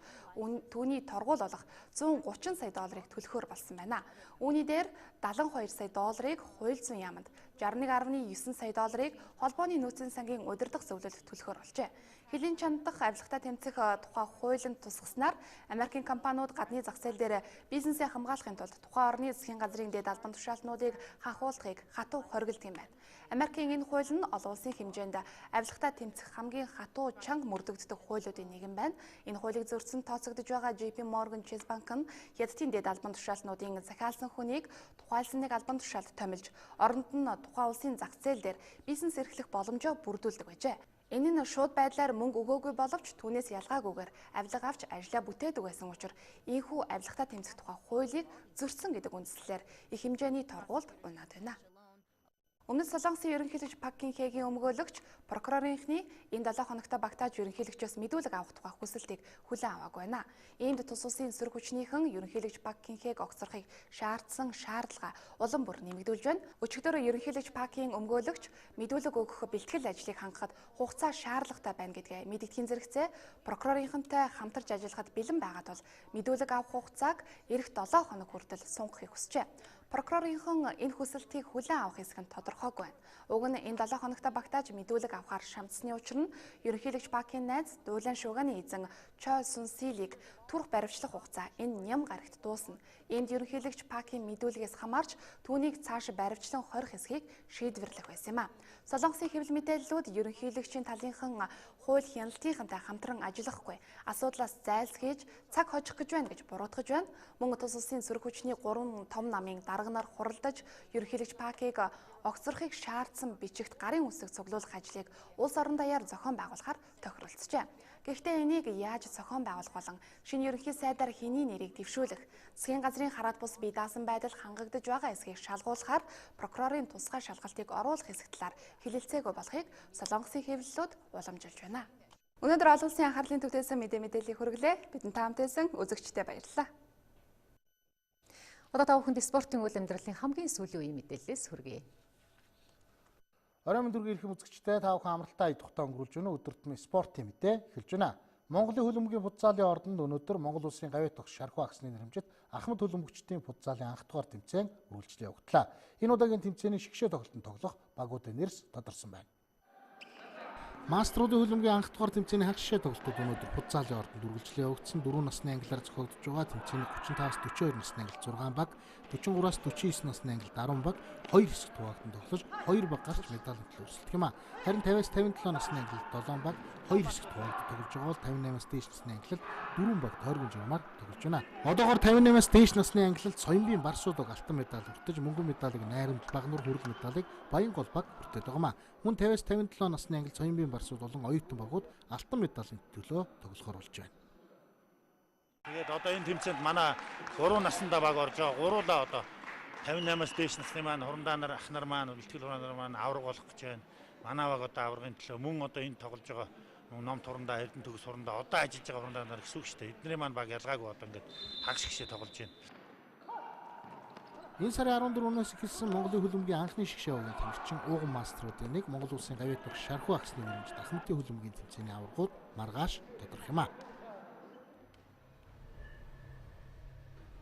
түүний торгуул болох 130 сая долларыг төлөхөөр болсон байна. Үүний дээр 72 сая долларыг хууль зүйн яамд, 61.9 сая долларыг холбооны нөөцийн сангийн удирдах зөвлөлд төлөхөөр болжээ. Хөлийн чандах авилгатай тэмцэх тухай хуулинд тусгаснаар Америкийн компаниуд гадны зах зээл дээр бизнесээ хамгаалахын тулд тухайн орны засгийн газрын дэд албан тушаалтнуудыг хахуулахыг хатуу хориглодог юм байна. Америкийн энэ хууль нь олон улсын хэмжээнд авилгатай тэмцэх хамгийн хатуу чанга мөрдөгддөг хуулиудын нэг юм байна. Энэ хуулийг зөрчсөн тооцогдож байгаа JP Morgan Chase Bank нь Хятадын дэд албан тушаалтнуудын захиалсан хүнийг тухайлсан нэг албан тушаалд томилж, оронд нь тухайн улсын зах зээл дээр бизнес эрхлэх боломжоо бүрдүүлдэг байжээ. Энэ нь шууд байдлаар мөнгө өгөөгүй боловч түүнээс ялгаагүйгээр авилга авч ажлаа бүтээдэг байсан учраас ийхүү авилгатай тэмцэх тухай хуулийг зөрчсөн гэдэг үндслээр их хэмжээний торгуулд унаад байна. Өмнөд Солонгосын ерөнхийлөгч Пак Кин Хэгийн өмгөөлөгч прокурорынхны энэ 7 хоногт багтааж ерөнхийлөгчөөс мэдүүлэг авах тухай хүсэлтийг хүлээн аваагүй байна. Иймд тус улсын сөрөг хүчнийхэн ерөнхийлөгч Пак Кин Хэг огцорхыг шаардсан шаардлага улам бүр нэмэгдүүлж байна. Өчигдөр ерөнхийлөгч Пакийн өмгөөлөгч мэдүүлэг өгөх бэлтгэл ажлыг хангахад хугацаа шаардлагатай байна гэдгээ мэдэгдэхийн зэрэгцээ прокурорынхантай хамтарч ажиллахад бэлэн байгаа тул мэдүүлэг авах хугацааг ирэх 7 хоног хүртэл сунгахыг хүсжээ. Прокурорынхан энэ хүсэлтийг хүлээн авах хэсэг нь тодорхойгүй байна. Уг нь энэ 7 хоногт багтааж мэдүүлэг авахар шамдсны учир нь ерөнхийлөгч Пакийн найз Дуулан Шуганы эзэн Чой Сун Силийг түрх баривчлах хугацаа энэ ням гарагт дуусна. Иймд ерөнхийлөгч Пакийн мэдүүлгээс хамаарч түүнийг цааш баривчлан хорих хэсгийг шийдвэрлэх байсан юм а. Солонгосын хэвлэл мэдээллүүд ерөнхийлөгчийн талынхан хууль хяналтынхантай хамтран ажиллахгүй асуудлаас зайлсхийж цаг хожих гэж байна гэж буруутгаж байна. Мөн тус улсын сөрөг хүчний 3 том намын дарга нар хуралдаж ерөнхийлөгч Пакийг огцорхыг шаардсан бичигт гарын үсэг цуглуулах ажлыг улс орон даяар зохион байгуулахар тохиролцжээ. Гэхдээ энийг яаж зохион байгуулах болон шинэ ерөнхий сайдаар хэний нэрийг дэвшүүлэх, засгийн газрын хараат бус бие даасан байдал хангагдаж байгаа эсхийг шалгуулахаар прокурорын тусгай шалгалтыг оруулах хэсэг талаар хэлэлцээгүй болохыг Солонгосын хэвлэлүүд уламжилж байна. Өнөөдөр олон улсын анхаарлын төвдөөсөн мэдээллийг хүргэлээ. Бидэнтэй хамт байсан үзэгчдэд баярлалаа. Одоо та бүхэнд спортын үйл амьдралын хамгийн сүүлийн үеийн мэдээллээс хүргэе. Оройн мэнд хүргэе эрхэм үзэгчдээ, та бүхэн амралтаа идэх тухай өнгөрүүлж байна. Өдөр тутмын спортын мэдээ эхэлж байна. Монголын хөлбөмбөгийн футзалын ордонд өнөөдөр Монгол улсын гавьяат багш Шархуу агсны нэрэмжит Ахмад хөлбөмбөгчдийн футзалын анх дугаар тэмцээн үргэлжлэн явагдлаа. Энэ удаагийн тэмцээний шигшээ тоглолтод тоглох багуудын нэрс тодорсон байна. Мастеруудын хөлбөмбөгийн анх дугаар тэмцээний хагас шишээ тоглолтууд өнөөдөр футзалын ордонд үргэлжлэн явагдсан. 4 насны ангилаар зохиогдож байгаа тэмцээний 35-аас 42 насны ангил 6 баг, 43-аас 49 насны ангилд 10 баг, 2 хэсэгт хуваагдсан тоглож 2 баг гарч медалийн төлөө өрсөлдөх юм а. Харин 50-аас 57 насны ангилд 7 баг, 2 хэсэгт хуваагдсан тоглож байгаа бол 58-аас дээш насны ангилалд 4 баг тойргон журмаар тоглож байна. Одоогоор 58-аас дээш насны ангилалд Соёмбийн Барсууд баг алтан медаль хүртэж, мөнгөн медалийг Найрамд Багнуур, хүрэг медалийг Баянгол баг хүртээд байгаа юм а. Мөн 50-аас 57 насны ангил Соёмбийн Барсууд болон оюутан багууд алтан медалийн төлөө тоглохоор болж байна. Тэгээд одоо энэ тэмцээнд манай 3 наснда баг орж байгаа. Гуруулаа одоо 58-аас дээш насны маань хурандаа нар, ах нар маань, бэлтгэл хурандаа нар маань авраг болох гэж байна. Манай баг одоо аврагын төлөө мөн одоо энэ тоглож байгаа ном турандаа, Эрдэнэ төгс хурандаа, одоо ажиллаж байгаа хурандаа нар гэсэн үг шүү дээ. Эдний маань баг ялгаагүй одоо ингээд хагас гişээ тоглож байна. Энэ сарын 14-өөс эхэлсэн Монголын хөлбөмбөгийн анхны шигшээ овгийн тамирчин ууган мастеруудын нэг Монгол улсын гавьяат багш Шархуу агсны нэрэмжит Ахмадын хөлбөмбөгийн тэмцээний аваргууд маргааш тодорх юм а.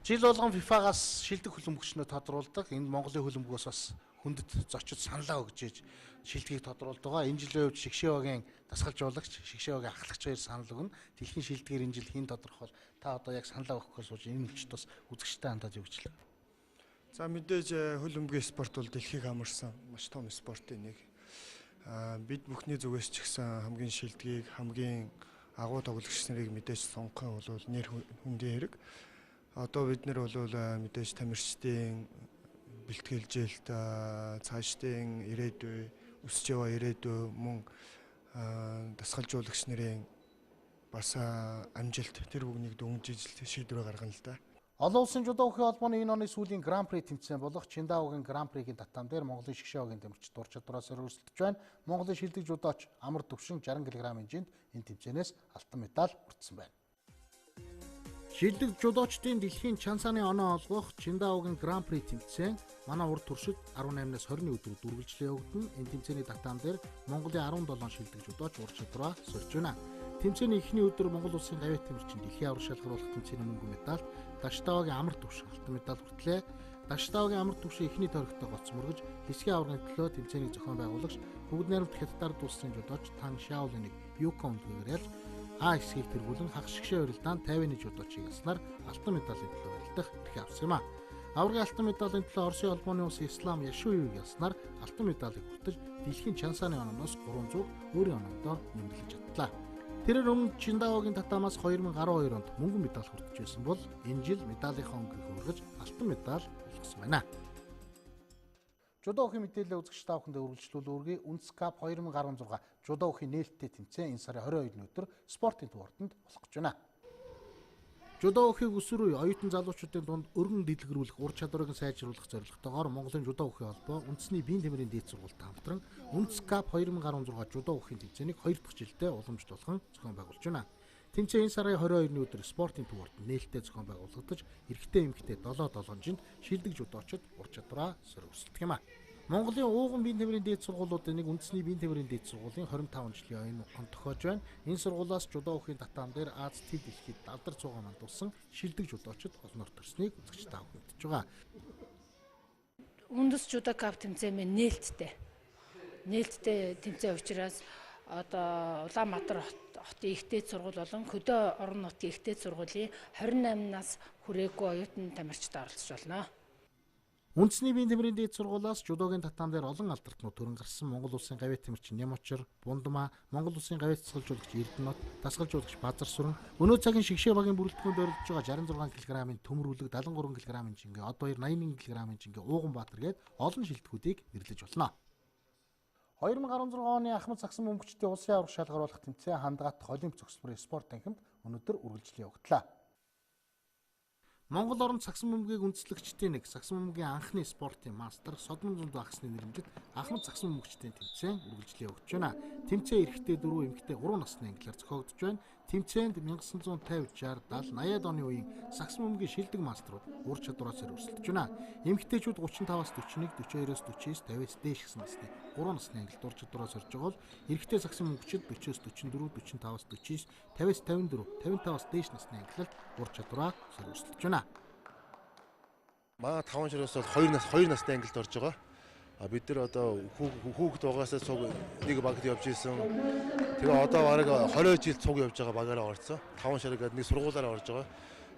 Жил болгон FIFA-гаас шилдэг хөлбөмбөгчнөө тодруулдаг. Энд Монголын хөлбөмбөгөөс бас хүндэт зочид саналаа өгж ээж шилдгийг тодруулдаг байгаа. Энэ жилийн хувьд шигшээ багийн дасгалжуулагч, шигшээ багийн ахлагч хоёр санал өгнө. Дэлхийн шилдгээр энэ жил хэн тодорхой бол та одоо яг саналаа өгөхөөр сууж энэ мөчд бас үзэгчтэй хандаад юу гэж хэлэх. За мэдээж хөлбөмбөгийн спорт бол дэлхийг хамарсан маш том спортын нэг. Бид бүхний зүгээс ч гэсэн хамгийн шилдгийг, хамгийн агуу тоглогч нарыг мэдээж сонгох нь бол нэр хүндийн хэрэг. Одоо бид нар бол мэдээж тамирчдын бэлтгэлжилт, цаашдын ирээдүй, өсөж яваа ирээдүй, мөн дасгалжуулагч нарын бас амжилт тэр бүгнийг дүнжиж шийдвэр гаргана л да. Олон улсын жудо бүхий холбооны энэ оны сүүлийн гран-при тэмцээн болох Чиндаогийн гран-пригийн татам дээр Монголын шигшээ багийн тамирчид дур чадвараас өрсөлдөж байна. Монголын шилдэг жудооч Амар Төвшин 60 кг хэмжээнд энэ тэмцээнээс алтан медаль хүртсэн байна. Шилдэг жудоочдын дэлхийн чансааны оноо олгох Чиндаогийн гран-при тэмцээн манай урд туршид 18-наас 20-ны өдрүүд үргэлжлэн явагдана. Энэ тэмцээний татам дээр Монголын 17 шилдэг жудооч ур чадвараа сорж байна. Тэмцээний эхний өдөр Монгол улсын гавьяат тамирчин дэлхийн аврал шалгаруулах тэмцээний мөнгөн медальд Даштавагийн Амар Төвшин алтан медаль хүртлээ. Даштавагийн Амар Төвшин эхний тойрогтой гоц мөргөж хэсгийн аваргын төлөө тэмцээнийг зохион байгуулагч бүгд найрамдах Хятадаар дууссаны жудооч Тан Шаолиныг Бюка үндгээр ялж А хэсгийг тэргүүлэн хагас шигшээ барилдаанд 51 жудочийг ялснаар алтан медалийн төлөө барилдах эрхээ авсан юм а. Аваргын алтан медалийн төлөө Оросын холбооны улс Ислам Яшуевыг ялснаар алтан медалийг хүртэж дэлхийн Чансаны ононоос 300 өөрийн онондоо нэмэрлэж чадлаа. Тэрээр өмнө Чиндаогийн татамаас 2012 онд мөнгөн медаль хүртэж байсан бол энэ жил медалийнхаа өнгөийг хөргөж алтан медаль болгосон байна. Жудо үхийн мэдээлэл үзэгч та бүхэндээ үргэлжлүүл үүргэе. Үндэс Cup 2016 жудо үхийн нээлттэй тэмцээн энэ сарын 22-ны өдөр спортын төв ордонд болох гэж байна. Жудо үхийг өсвөр үе оюутан залуучуудын дунд өргөн дэлгэрүүлэх, ур чадварыг сайжруулах зорилготойгоор Монголын жудо үхийн холбоо үндэсний биеийн тэмрийн дээд сургуультай хамтран Үндэс Cup 2016 жудо үхийн тэмцээнийг 2 дахь жилдээ уламжлуулан зохион байгуулж байна. Тэмцээн энэ сарын 22-ны өдөр спортын төв ордонд нээлттэй зохион байгуулагдаж, эрэгтэй эмэгтэй 7 7-жинд шилдэг жудоочид ур чадвараа сөрөвсөлдөх юм а. Монголын ууган биеийн тэмрийн дээд сургуулиудын нэг үндэсний биеийн тэмрийн дээд сургуулийн 25 жилийн оюун он тохиож байна. Энэ сургуулиас жудо үхийн татаам дээр Аз төв дэлхийд алдар цугаа мандуулсан шилдэг жудоочид олноор төрснийг үзэгч та бүхэн мэдж байгаа. Үндэс жудо кап тэмцээн мэн нээлттэй. Нээлттэй тэмцээн учраас одоо Улаанбаатар хотын их дээд сургууль болон хөдөө орон нутгийн их дээд сургуулийн 28 нас хүрээгүй оюутан тамирчид оролцож болно. Үндэсний биеийн тэмрийн дээд сургуулиас жудогийн татаам дээр олон алдартнууд төрөн гарсан Монгол улсын гавьяат тамирчин Нямочор, Бундмаа, Монгол улсын гавьяат дасгалжуулагч Эрдэнэт, дасгалжуулагч Базарсүрэн, өнөө цагийн шигшээ багийн бүрэлдэхүүнд оролцож байгаа 66 кг-ын төмөр үлэг, 73 кг-ын жингээ, од баяр 81 кг-ын жингээ, Ууганбаатар гээд олон шилдэгүүдийг нэрлэж болно. 2016 оны Ахмад сагсан бөмбөгчдийн улсын аварга шалгаруулах тэмцээн хандгаат Олимп зөксмөрийн спорт танхимд өнөөдөр үргэлжлэн явагдлаа. Монгол оронд сагсан бөмбөгийг үндэслэгчдийн нэг, сагсан бөмбөгийн анхны спортын мастер Содмон Зүндүү агсны нэрэмжит Ахмад сагсан бөмбөгчдийн тэмцээн үргэлжлэн явагдаж байна. Тэмцээн эрэгтэй 4, эмэгтэй 3 насны ангилаар зохиогдож байна. Тэмцээнд 1950, 60, 70, 80-ад оны үеийн сагсан бөмбөгийн шилдэг мастерууд ур чадвараа сөрөвсөлдөж байна. Эмэгтэйчүүд 35-аас 41, 42-оос 49, 50-аас дээш гэсэн насны 3 насны ангилд ур чадвараа сорж байгаа бол эрэгтэй сагсан бөмбөгчид 40-оос 44, 45-аас 49, 50-аас 54, 55-аас дээш насны ангилалд ур чадвараа сөрөвсөлдөж байна. Манай 5 широос бол 2 насны ангилд орж байгаа. Бид нар одоо хүүхэд байгаасаа цуг нэг багт явж исэн. Тэгээ одоо бараг 20 жил цуг явж байгаа багаараа орсон. 5 шар гэдэг нэг сургуулаараа орж байгаа.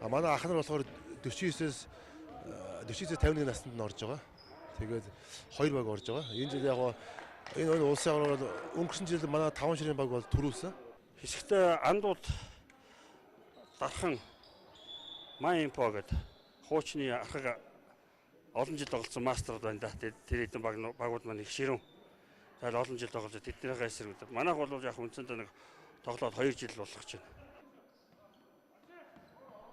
Манай ах нар болохоор 49-ээс 51 наснд нь орж байгаа. Тэгээд 2 баг орж байгаа. Энэ жил яг энэ улсын аварга бол өнгөрсөн жил манай 5 шарын баг бол төрүүлсэн. Хэсэгтээ андууд дархан Майн инфо гэдэг хуучны архаг олон жил тоглолцсон мастерууд байна да. Тэр хэдэн багууд маань их ширүүн. Тэгэл олон жил тоглож тэднийхээ эсрэг. Манайх бол яг үндсэндээ нэг тоглоод 2 жил болох гэж байна.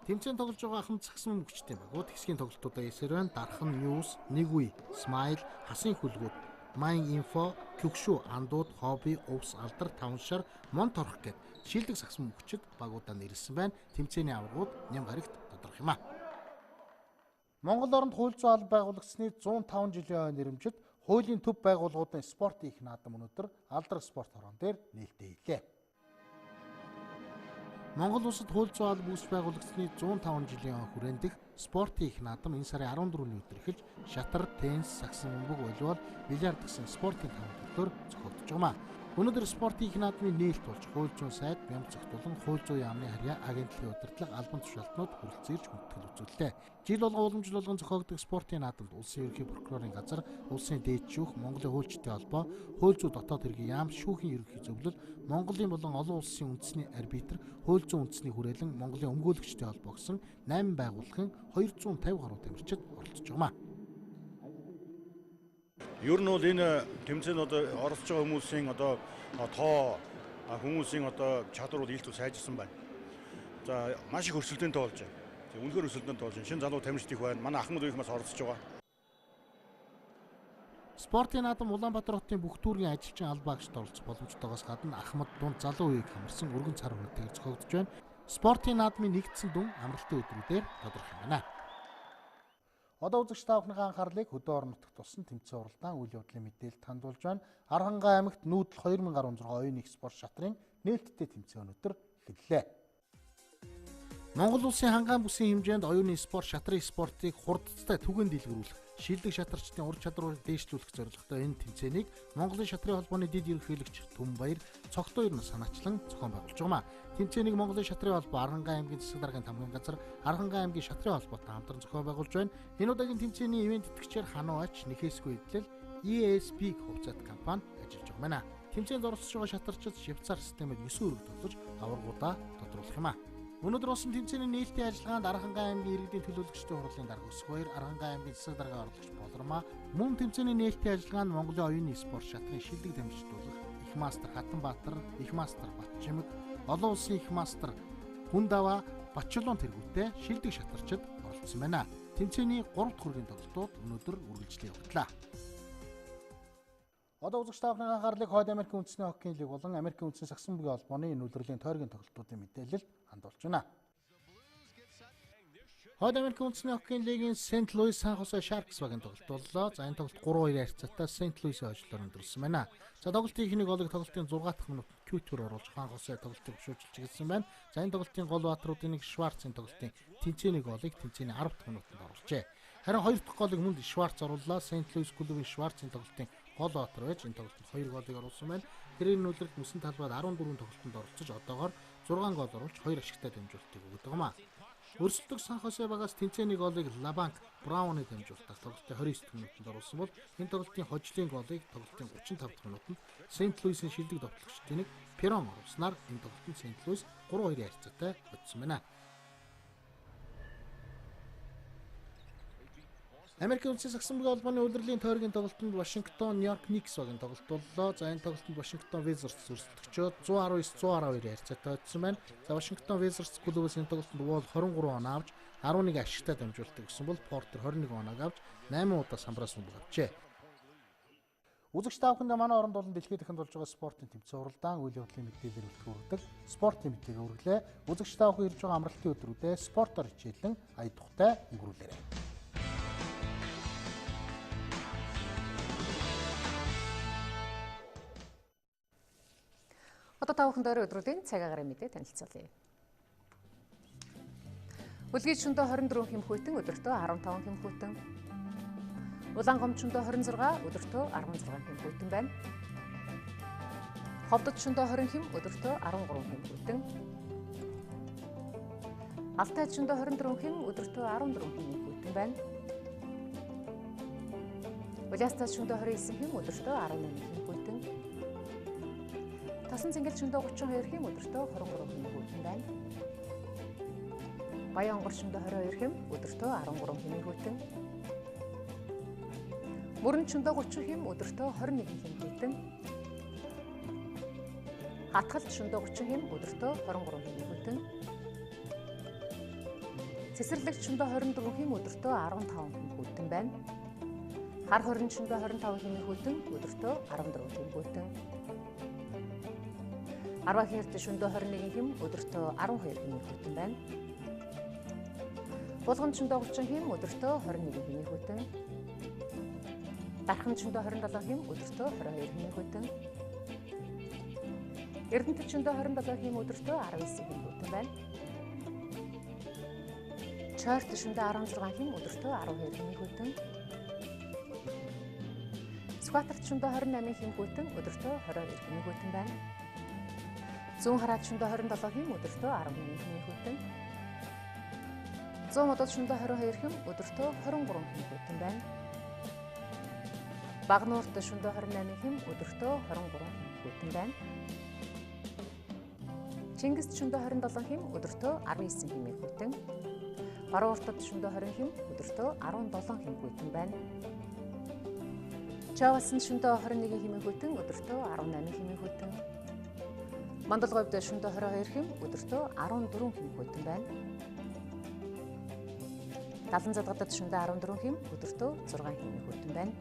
Тэмцээн тоглож байгаа ахмад сагсан бөмбөгчдийн багууд хэсгийн тоглолтуудаа эсэр байна. Дархан, News, Нэг үе, Smile, Хасын хүлгүүд, Майн инфо, Кюкшү, Андууд, Хобби, Увс, Алдар, Таван шар, Мон торох гэд шилдэг сагсан бөмбөгчд багуудаа нэрлсэн байна. Тэмцээний аваргууд ням гарагт тодорх юм а. Монгол оронд хууль зүйн алба байгуулагдсны 105 жилийн ой нэрэмжит хуулийн төв байгууллагуудын спортын их наадам өнөөдөр Алдар спорт хорон дээр нээлттэй хийлээ. Монгол улсад хууль зүйн алба үүсэж байгуулагдсны 105 жилийн ой хүрээндэх спортын их наадам энэ сарын 14-ний өдөр эхэлж шатар, теннис, сагсан бөмбөг, волейбол, бильярд гэсэн спортын таван төрлөөр зохиогдож байгаа. Өнөөдөр спортын их наадмын нээлт болж хууль зүйн сайд, бямб зохицуулан, хууль зүйн яамны харьяа, агентлагийн удирдлага, албан тушаалтнууд хүрэлцээрч хүндэтгэл үзүүллээ. Жил болгон уламжлал болгон зохиогдох спортын наадамд улсын ерөнхий прокурорын газар, улсын дээд шүүх, Монголын хуульчдын холбоо, хууль зүйн дотоод хэргийн яам, шүүхийн ерөнхий зөвлөл, Монголын болон олон улсын үндэсний арбитр, хууль зүйн үндэсний хүрээлэн, Монголын өмгөөлөгчдийн холбоо гэсэн 8 байгууллагын 250 гаруй тамирчид оролцож байгаа. Ер нь бол энэ тэмцээнд одоо оролцож байгаа хүмүүсийн одоо тоо хүмүүсийн одоо чадвар бол ил тул сайжирсан байна. За маш их өрсөлдөөнтэй болж байна. Үнэхээр өрсөлдөөнтэй болж байна. Шинэ залуу тамирчид их байна. Манай ахмад үеийнх бас оролцож байгаа. Спортын наадам Улаанбаатар хотын бүх дүүргийн ажилчин албаа агчид оролцох боломжтойгоос гадна ахмад дунд залуу үеийг хамарсан өргөн цар хүрээтэйгээр зохиогдож байна. Спортын наадмын нэгдсэн дүн амралтын өдрүүдээр тодорхой юм байна. Одоо үзэгч та бүхнийхээ анхаарлыг хөдөө орон нутагт болсон тэмцээн уралдаан үйл явдлын мэдээлэлд хандуулж байна. Архангай аймагт нүүдэл 2016 оюун их спорт шатрын нээлттэй тэмцээн өнөөдөр эхэллээ. Монгол улсын хангаан бүсийн хэмжээнд оюуны спорт, шатрын спортыг хурдцтай түгээн дэлгэрүүлэх, шилдэг шатарчдын ур чадварыг дээшлүүлэх зорилготой энэ тэмцээнийг Монголын шатрын холбооны дэд ерөнхийлөгч Түмбаяр Цогтойр нь санаачлан зохион байгуулж байгаа. Тэмцээнийг Монголын шатрын холбоо Архангай аймгийн засаг даргын тамгын газар Архангай аймгийн шатрын холбоотой хамтран зохион байгуулж байна. Энэ удаагийн тэмцээний ивээн тэтгэгчээр Хануу ач Нэхээсгүй эдлэл ESP хувьцаат компани ажиллаж байгаа байна. Тэмцээнд оролцож байгаа шатарчид Швейцар системээр 9 өрөг тоглож аваргуудаа тодруулах юм а. Өнөөдөр болсон тэмцээний нээлтийн ажиллагаанд Архангай аймгийн иргэдийн төлөөлөгчдийн хурлын дарга Өсгөөр, Архангай аймгийн засаг даргын орлогч Болормаа, мөн тэмцээний нээлтийн ажиллагаанд Монголын оюуны спорт шатрын шилдэг дамжуулах их мастер Хатанбаатар, их мастер Батчимэг, олон улсын их мастер Хүндаваа, Батчулуун тэргүүтээ шилдэг шатарчид оролцсон байна. Тэмцээний 3 дахь хүргийн тоглолтууд өнөөдөр үргэлжлэн явагдлаа. Одоо үзэгч та бүхний анхаарлыг Хойд Америкийн үндэсний хоккейн лиг болон Америкийн үндэсний сагсан бүгийн холбооны нөлөөллийн тойргийн тоглолтуудын мэдээлэлд хандуулж байна. Хойд Америкийн үндэсний хоккейн лигийн Сент Луис Сан Хосе Sharks багийн тоглолт боллоо. За энэ тоглолт 3-2 харьцаатай Сент Луисийн хожлоор өндөрлөсөн байна. За тоглолтын эхний голыг тоглолтын 6 дахь минутанд Кютер оруулж Сан Хосе тоглолтыг хөшөөжилж эхэлсэн байна. За энэ тоглолтын гол баатруудын нэг Шварцын тоглолтын тэнцээний голыг тэнцээний 10 дахь минутанд оруулжээ. Харин хоёр дахь голыг мөн Шварц орууллаа. Сент Луис клубын Шварцын тоглолтын гол баатар байж энэ тоглолтод 2 голыг оруулсан байна. Тэрээр нөлөөлөлт мөсөн талбайд 14 тоглолтод оролцож одоогоор 6 гол оруулж 2 ашигтай дамжуулалтыг өгöd байгаа маа. Өрсөлдөх Сан Хосе багаас тэнцээний голыг Лабанк Брауны дамжуулалтаар тоглолтын 29 дахь минутанд оруулсан бол энэ тоглолтын хожлын голыг тоглолтын 35 дахь минутанд Сент Луисийн шилдэг довтлогчдын нэг Перон оруулснаар энэ тоглолтод Сент Луис 3-2 харьцаатай хоцсон байна. Америкийн үндэсний сагсан бүгийн холбооны улирлын тойргийн тоглолтод Вашингтон, Нью-Йорк Никс багийн тоглолт боллоо. За энэ тоглолтод Вашингтон Wizards өрсөлдөгчөө 119-112 харьцаатай хоцсон байна. За Вашингтон Wizards клубээс энэ тоглолтод Wall 23 оноо авч 11 ашигтай дамжуулалтыг өгсөн бол Портер 21 оноог авч 8 удаа самбраас бөмбөг авчээ. Үзэгч та бүхэндээ манай оронд болон дэлхийд дахинд болж байгаа спортын тэмцээн уралдаан үйл явдлын мэдээлэлээр үлдэх үргэлдэг спортын мэдээг үргэлээ. Үзэгч та бүхэн ирж байгаа амралтын өдрүүдэд спортоор хичээлэн ая тухтай өнгөрүүлээрэй. Одоо та бүхэнд орой өдрүүдийн цаг агаарын мэдээ танилцуулъя. Үлгий шөндөө 24 хэм хүйтэн, өдөртөө 15 хэм хүйтэн. Улаан гомд шөндөө 26, өдөртөө 16 хэм хүйтэн байна. Ховдод шөндөө 20 хэм, өдөртөө 13 хэм хүйтэн. Алтайд шөндөө 24 хэм, өдөртөө 14 хэм хүйтэн байна. Улаастад шөндөө 29 хэм, өдөртөө 18 хэм хүйтэн. Тосон цэнгэл шөндөө 32 хэм, өдөртөө 23 хэм хүйтэн байна. Баян онгор шөндөө 22 хэм, өдөртөө 13 хэм хүйтэн. Мөрөн шөндөө 30 хэм, өдөртөө 21 хэм хүйтэн. Хатгалт шөндөө 30 хэм, өдөртөө 23 хэм хүйтэн. Цэцэрлэгт шөндөө 24 хэм, өдөртөө 15 хэм хүйтэн байна. Хар хорин шөндөө 25 хэм хүйтэн, өдөртөө 14 хэм хүйтэн. Арван хэрд шөндөө 21 хэм, өдөртөө 12 хэм хүйтэн байна. Булган шөндөө 30 хэм, өдөртөө 21 хэм хүйтэн. Дархан шөндөө 27 хэм, өдөртөө 22 хэм хүйтэн. Эрдэнэт шөндөө 27 хэм, өдөртөө 19 хэм хүйтэн байна. Чойрт шөндөө 16 хэм, өдөртөө 12 хэм хүйтэн. Сүхбаатарт шөндөө 28 хэм хүйтэн, өдөртөө 22 хэм хүйтэн байна. Зүүн хараад шөндөө 27 хэм, өдөртөө 18 хэм хүйтэн. Зүүн модод шөндөө 22 хэм, өдөртөө 23 хэм хүйтэн байна. Багнуурт шөндөө 28 хэм, өдөртөө 23 хэм хүйтэн байна. Чингист шөндөө 27 хэм, өдөртөө 19 хэм хүйтэн. Баруун уртад шөндөө 20 хэм, өдөртөө 17 хэм хүйтэн байна. Чавасан шөндөө 21 хэм хүйтэн, өдөртөө 18 хэм хүйтэн. Мандалговьд шөндөө 22 хэм, өдөртөө 14 хэм хүйтэн байна. Далан задгадад шөндөө 14 хэм, өдөртөө 6 хэм хүйтэн байна.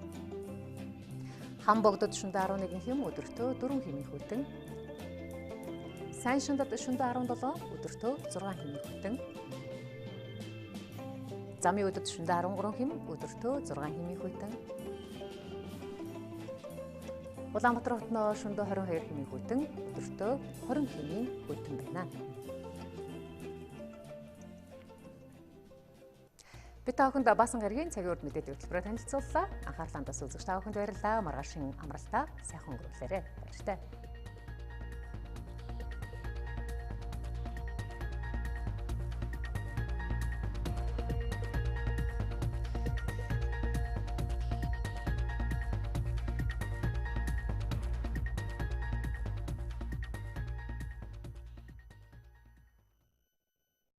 Хан богдод шөндөө 11 хэм, өдөртөө 4 хэм хүйтэн. Сайн шундад шөндөө 17, өдөртөө 6 хэм хүйтэн. Замын өдөд шөндөө 13 хэм, өдөртөө 6 хэм хүйтэн. Улаанбаатар хотноо шөндөө 22 хэм хүйтэн, өдөртөө 20 хэм хүйтэн байна. Би та бүхэнд Баасан гарагийн цагийн урд мэдээллийн хөтөлбөрөөр танилцууллаа. Анхаарлаа хандуулсан үзэгч та бүхэнд баярлалаа. Маргаашийн амралтаа сайхан өнгөрүүлээрэй. Баяртай.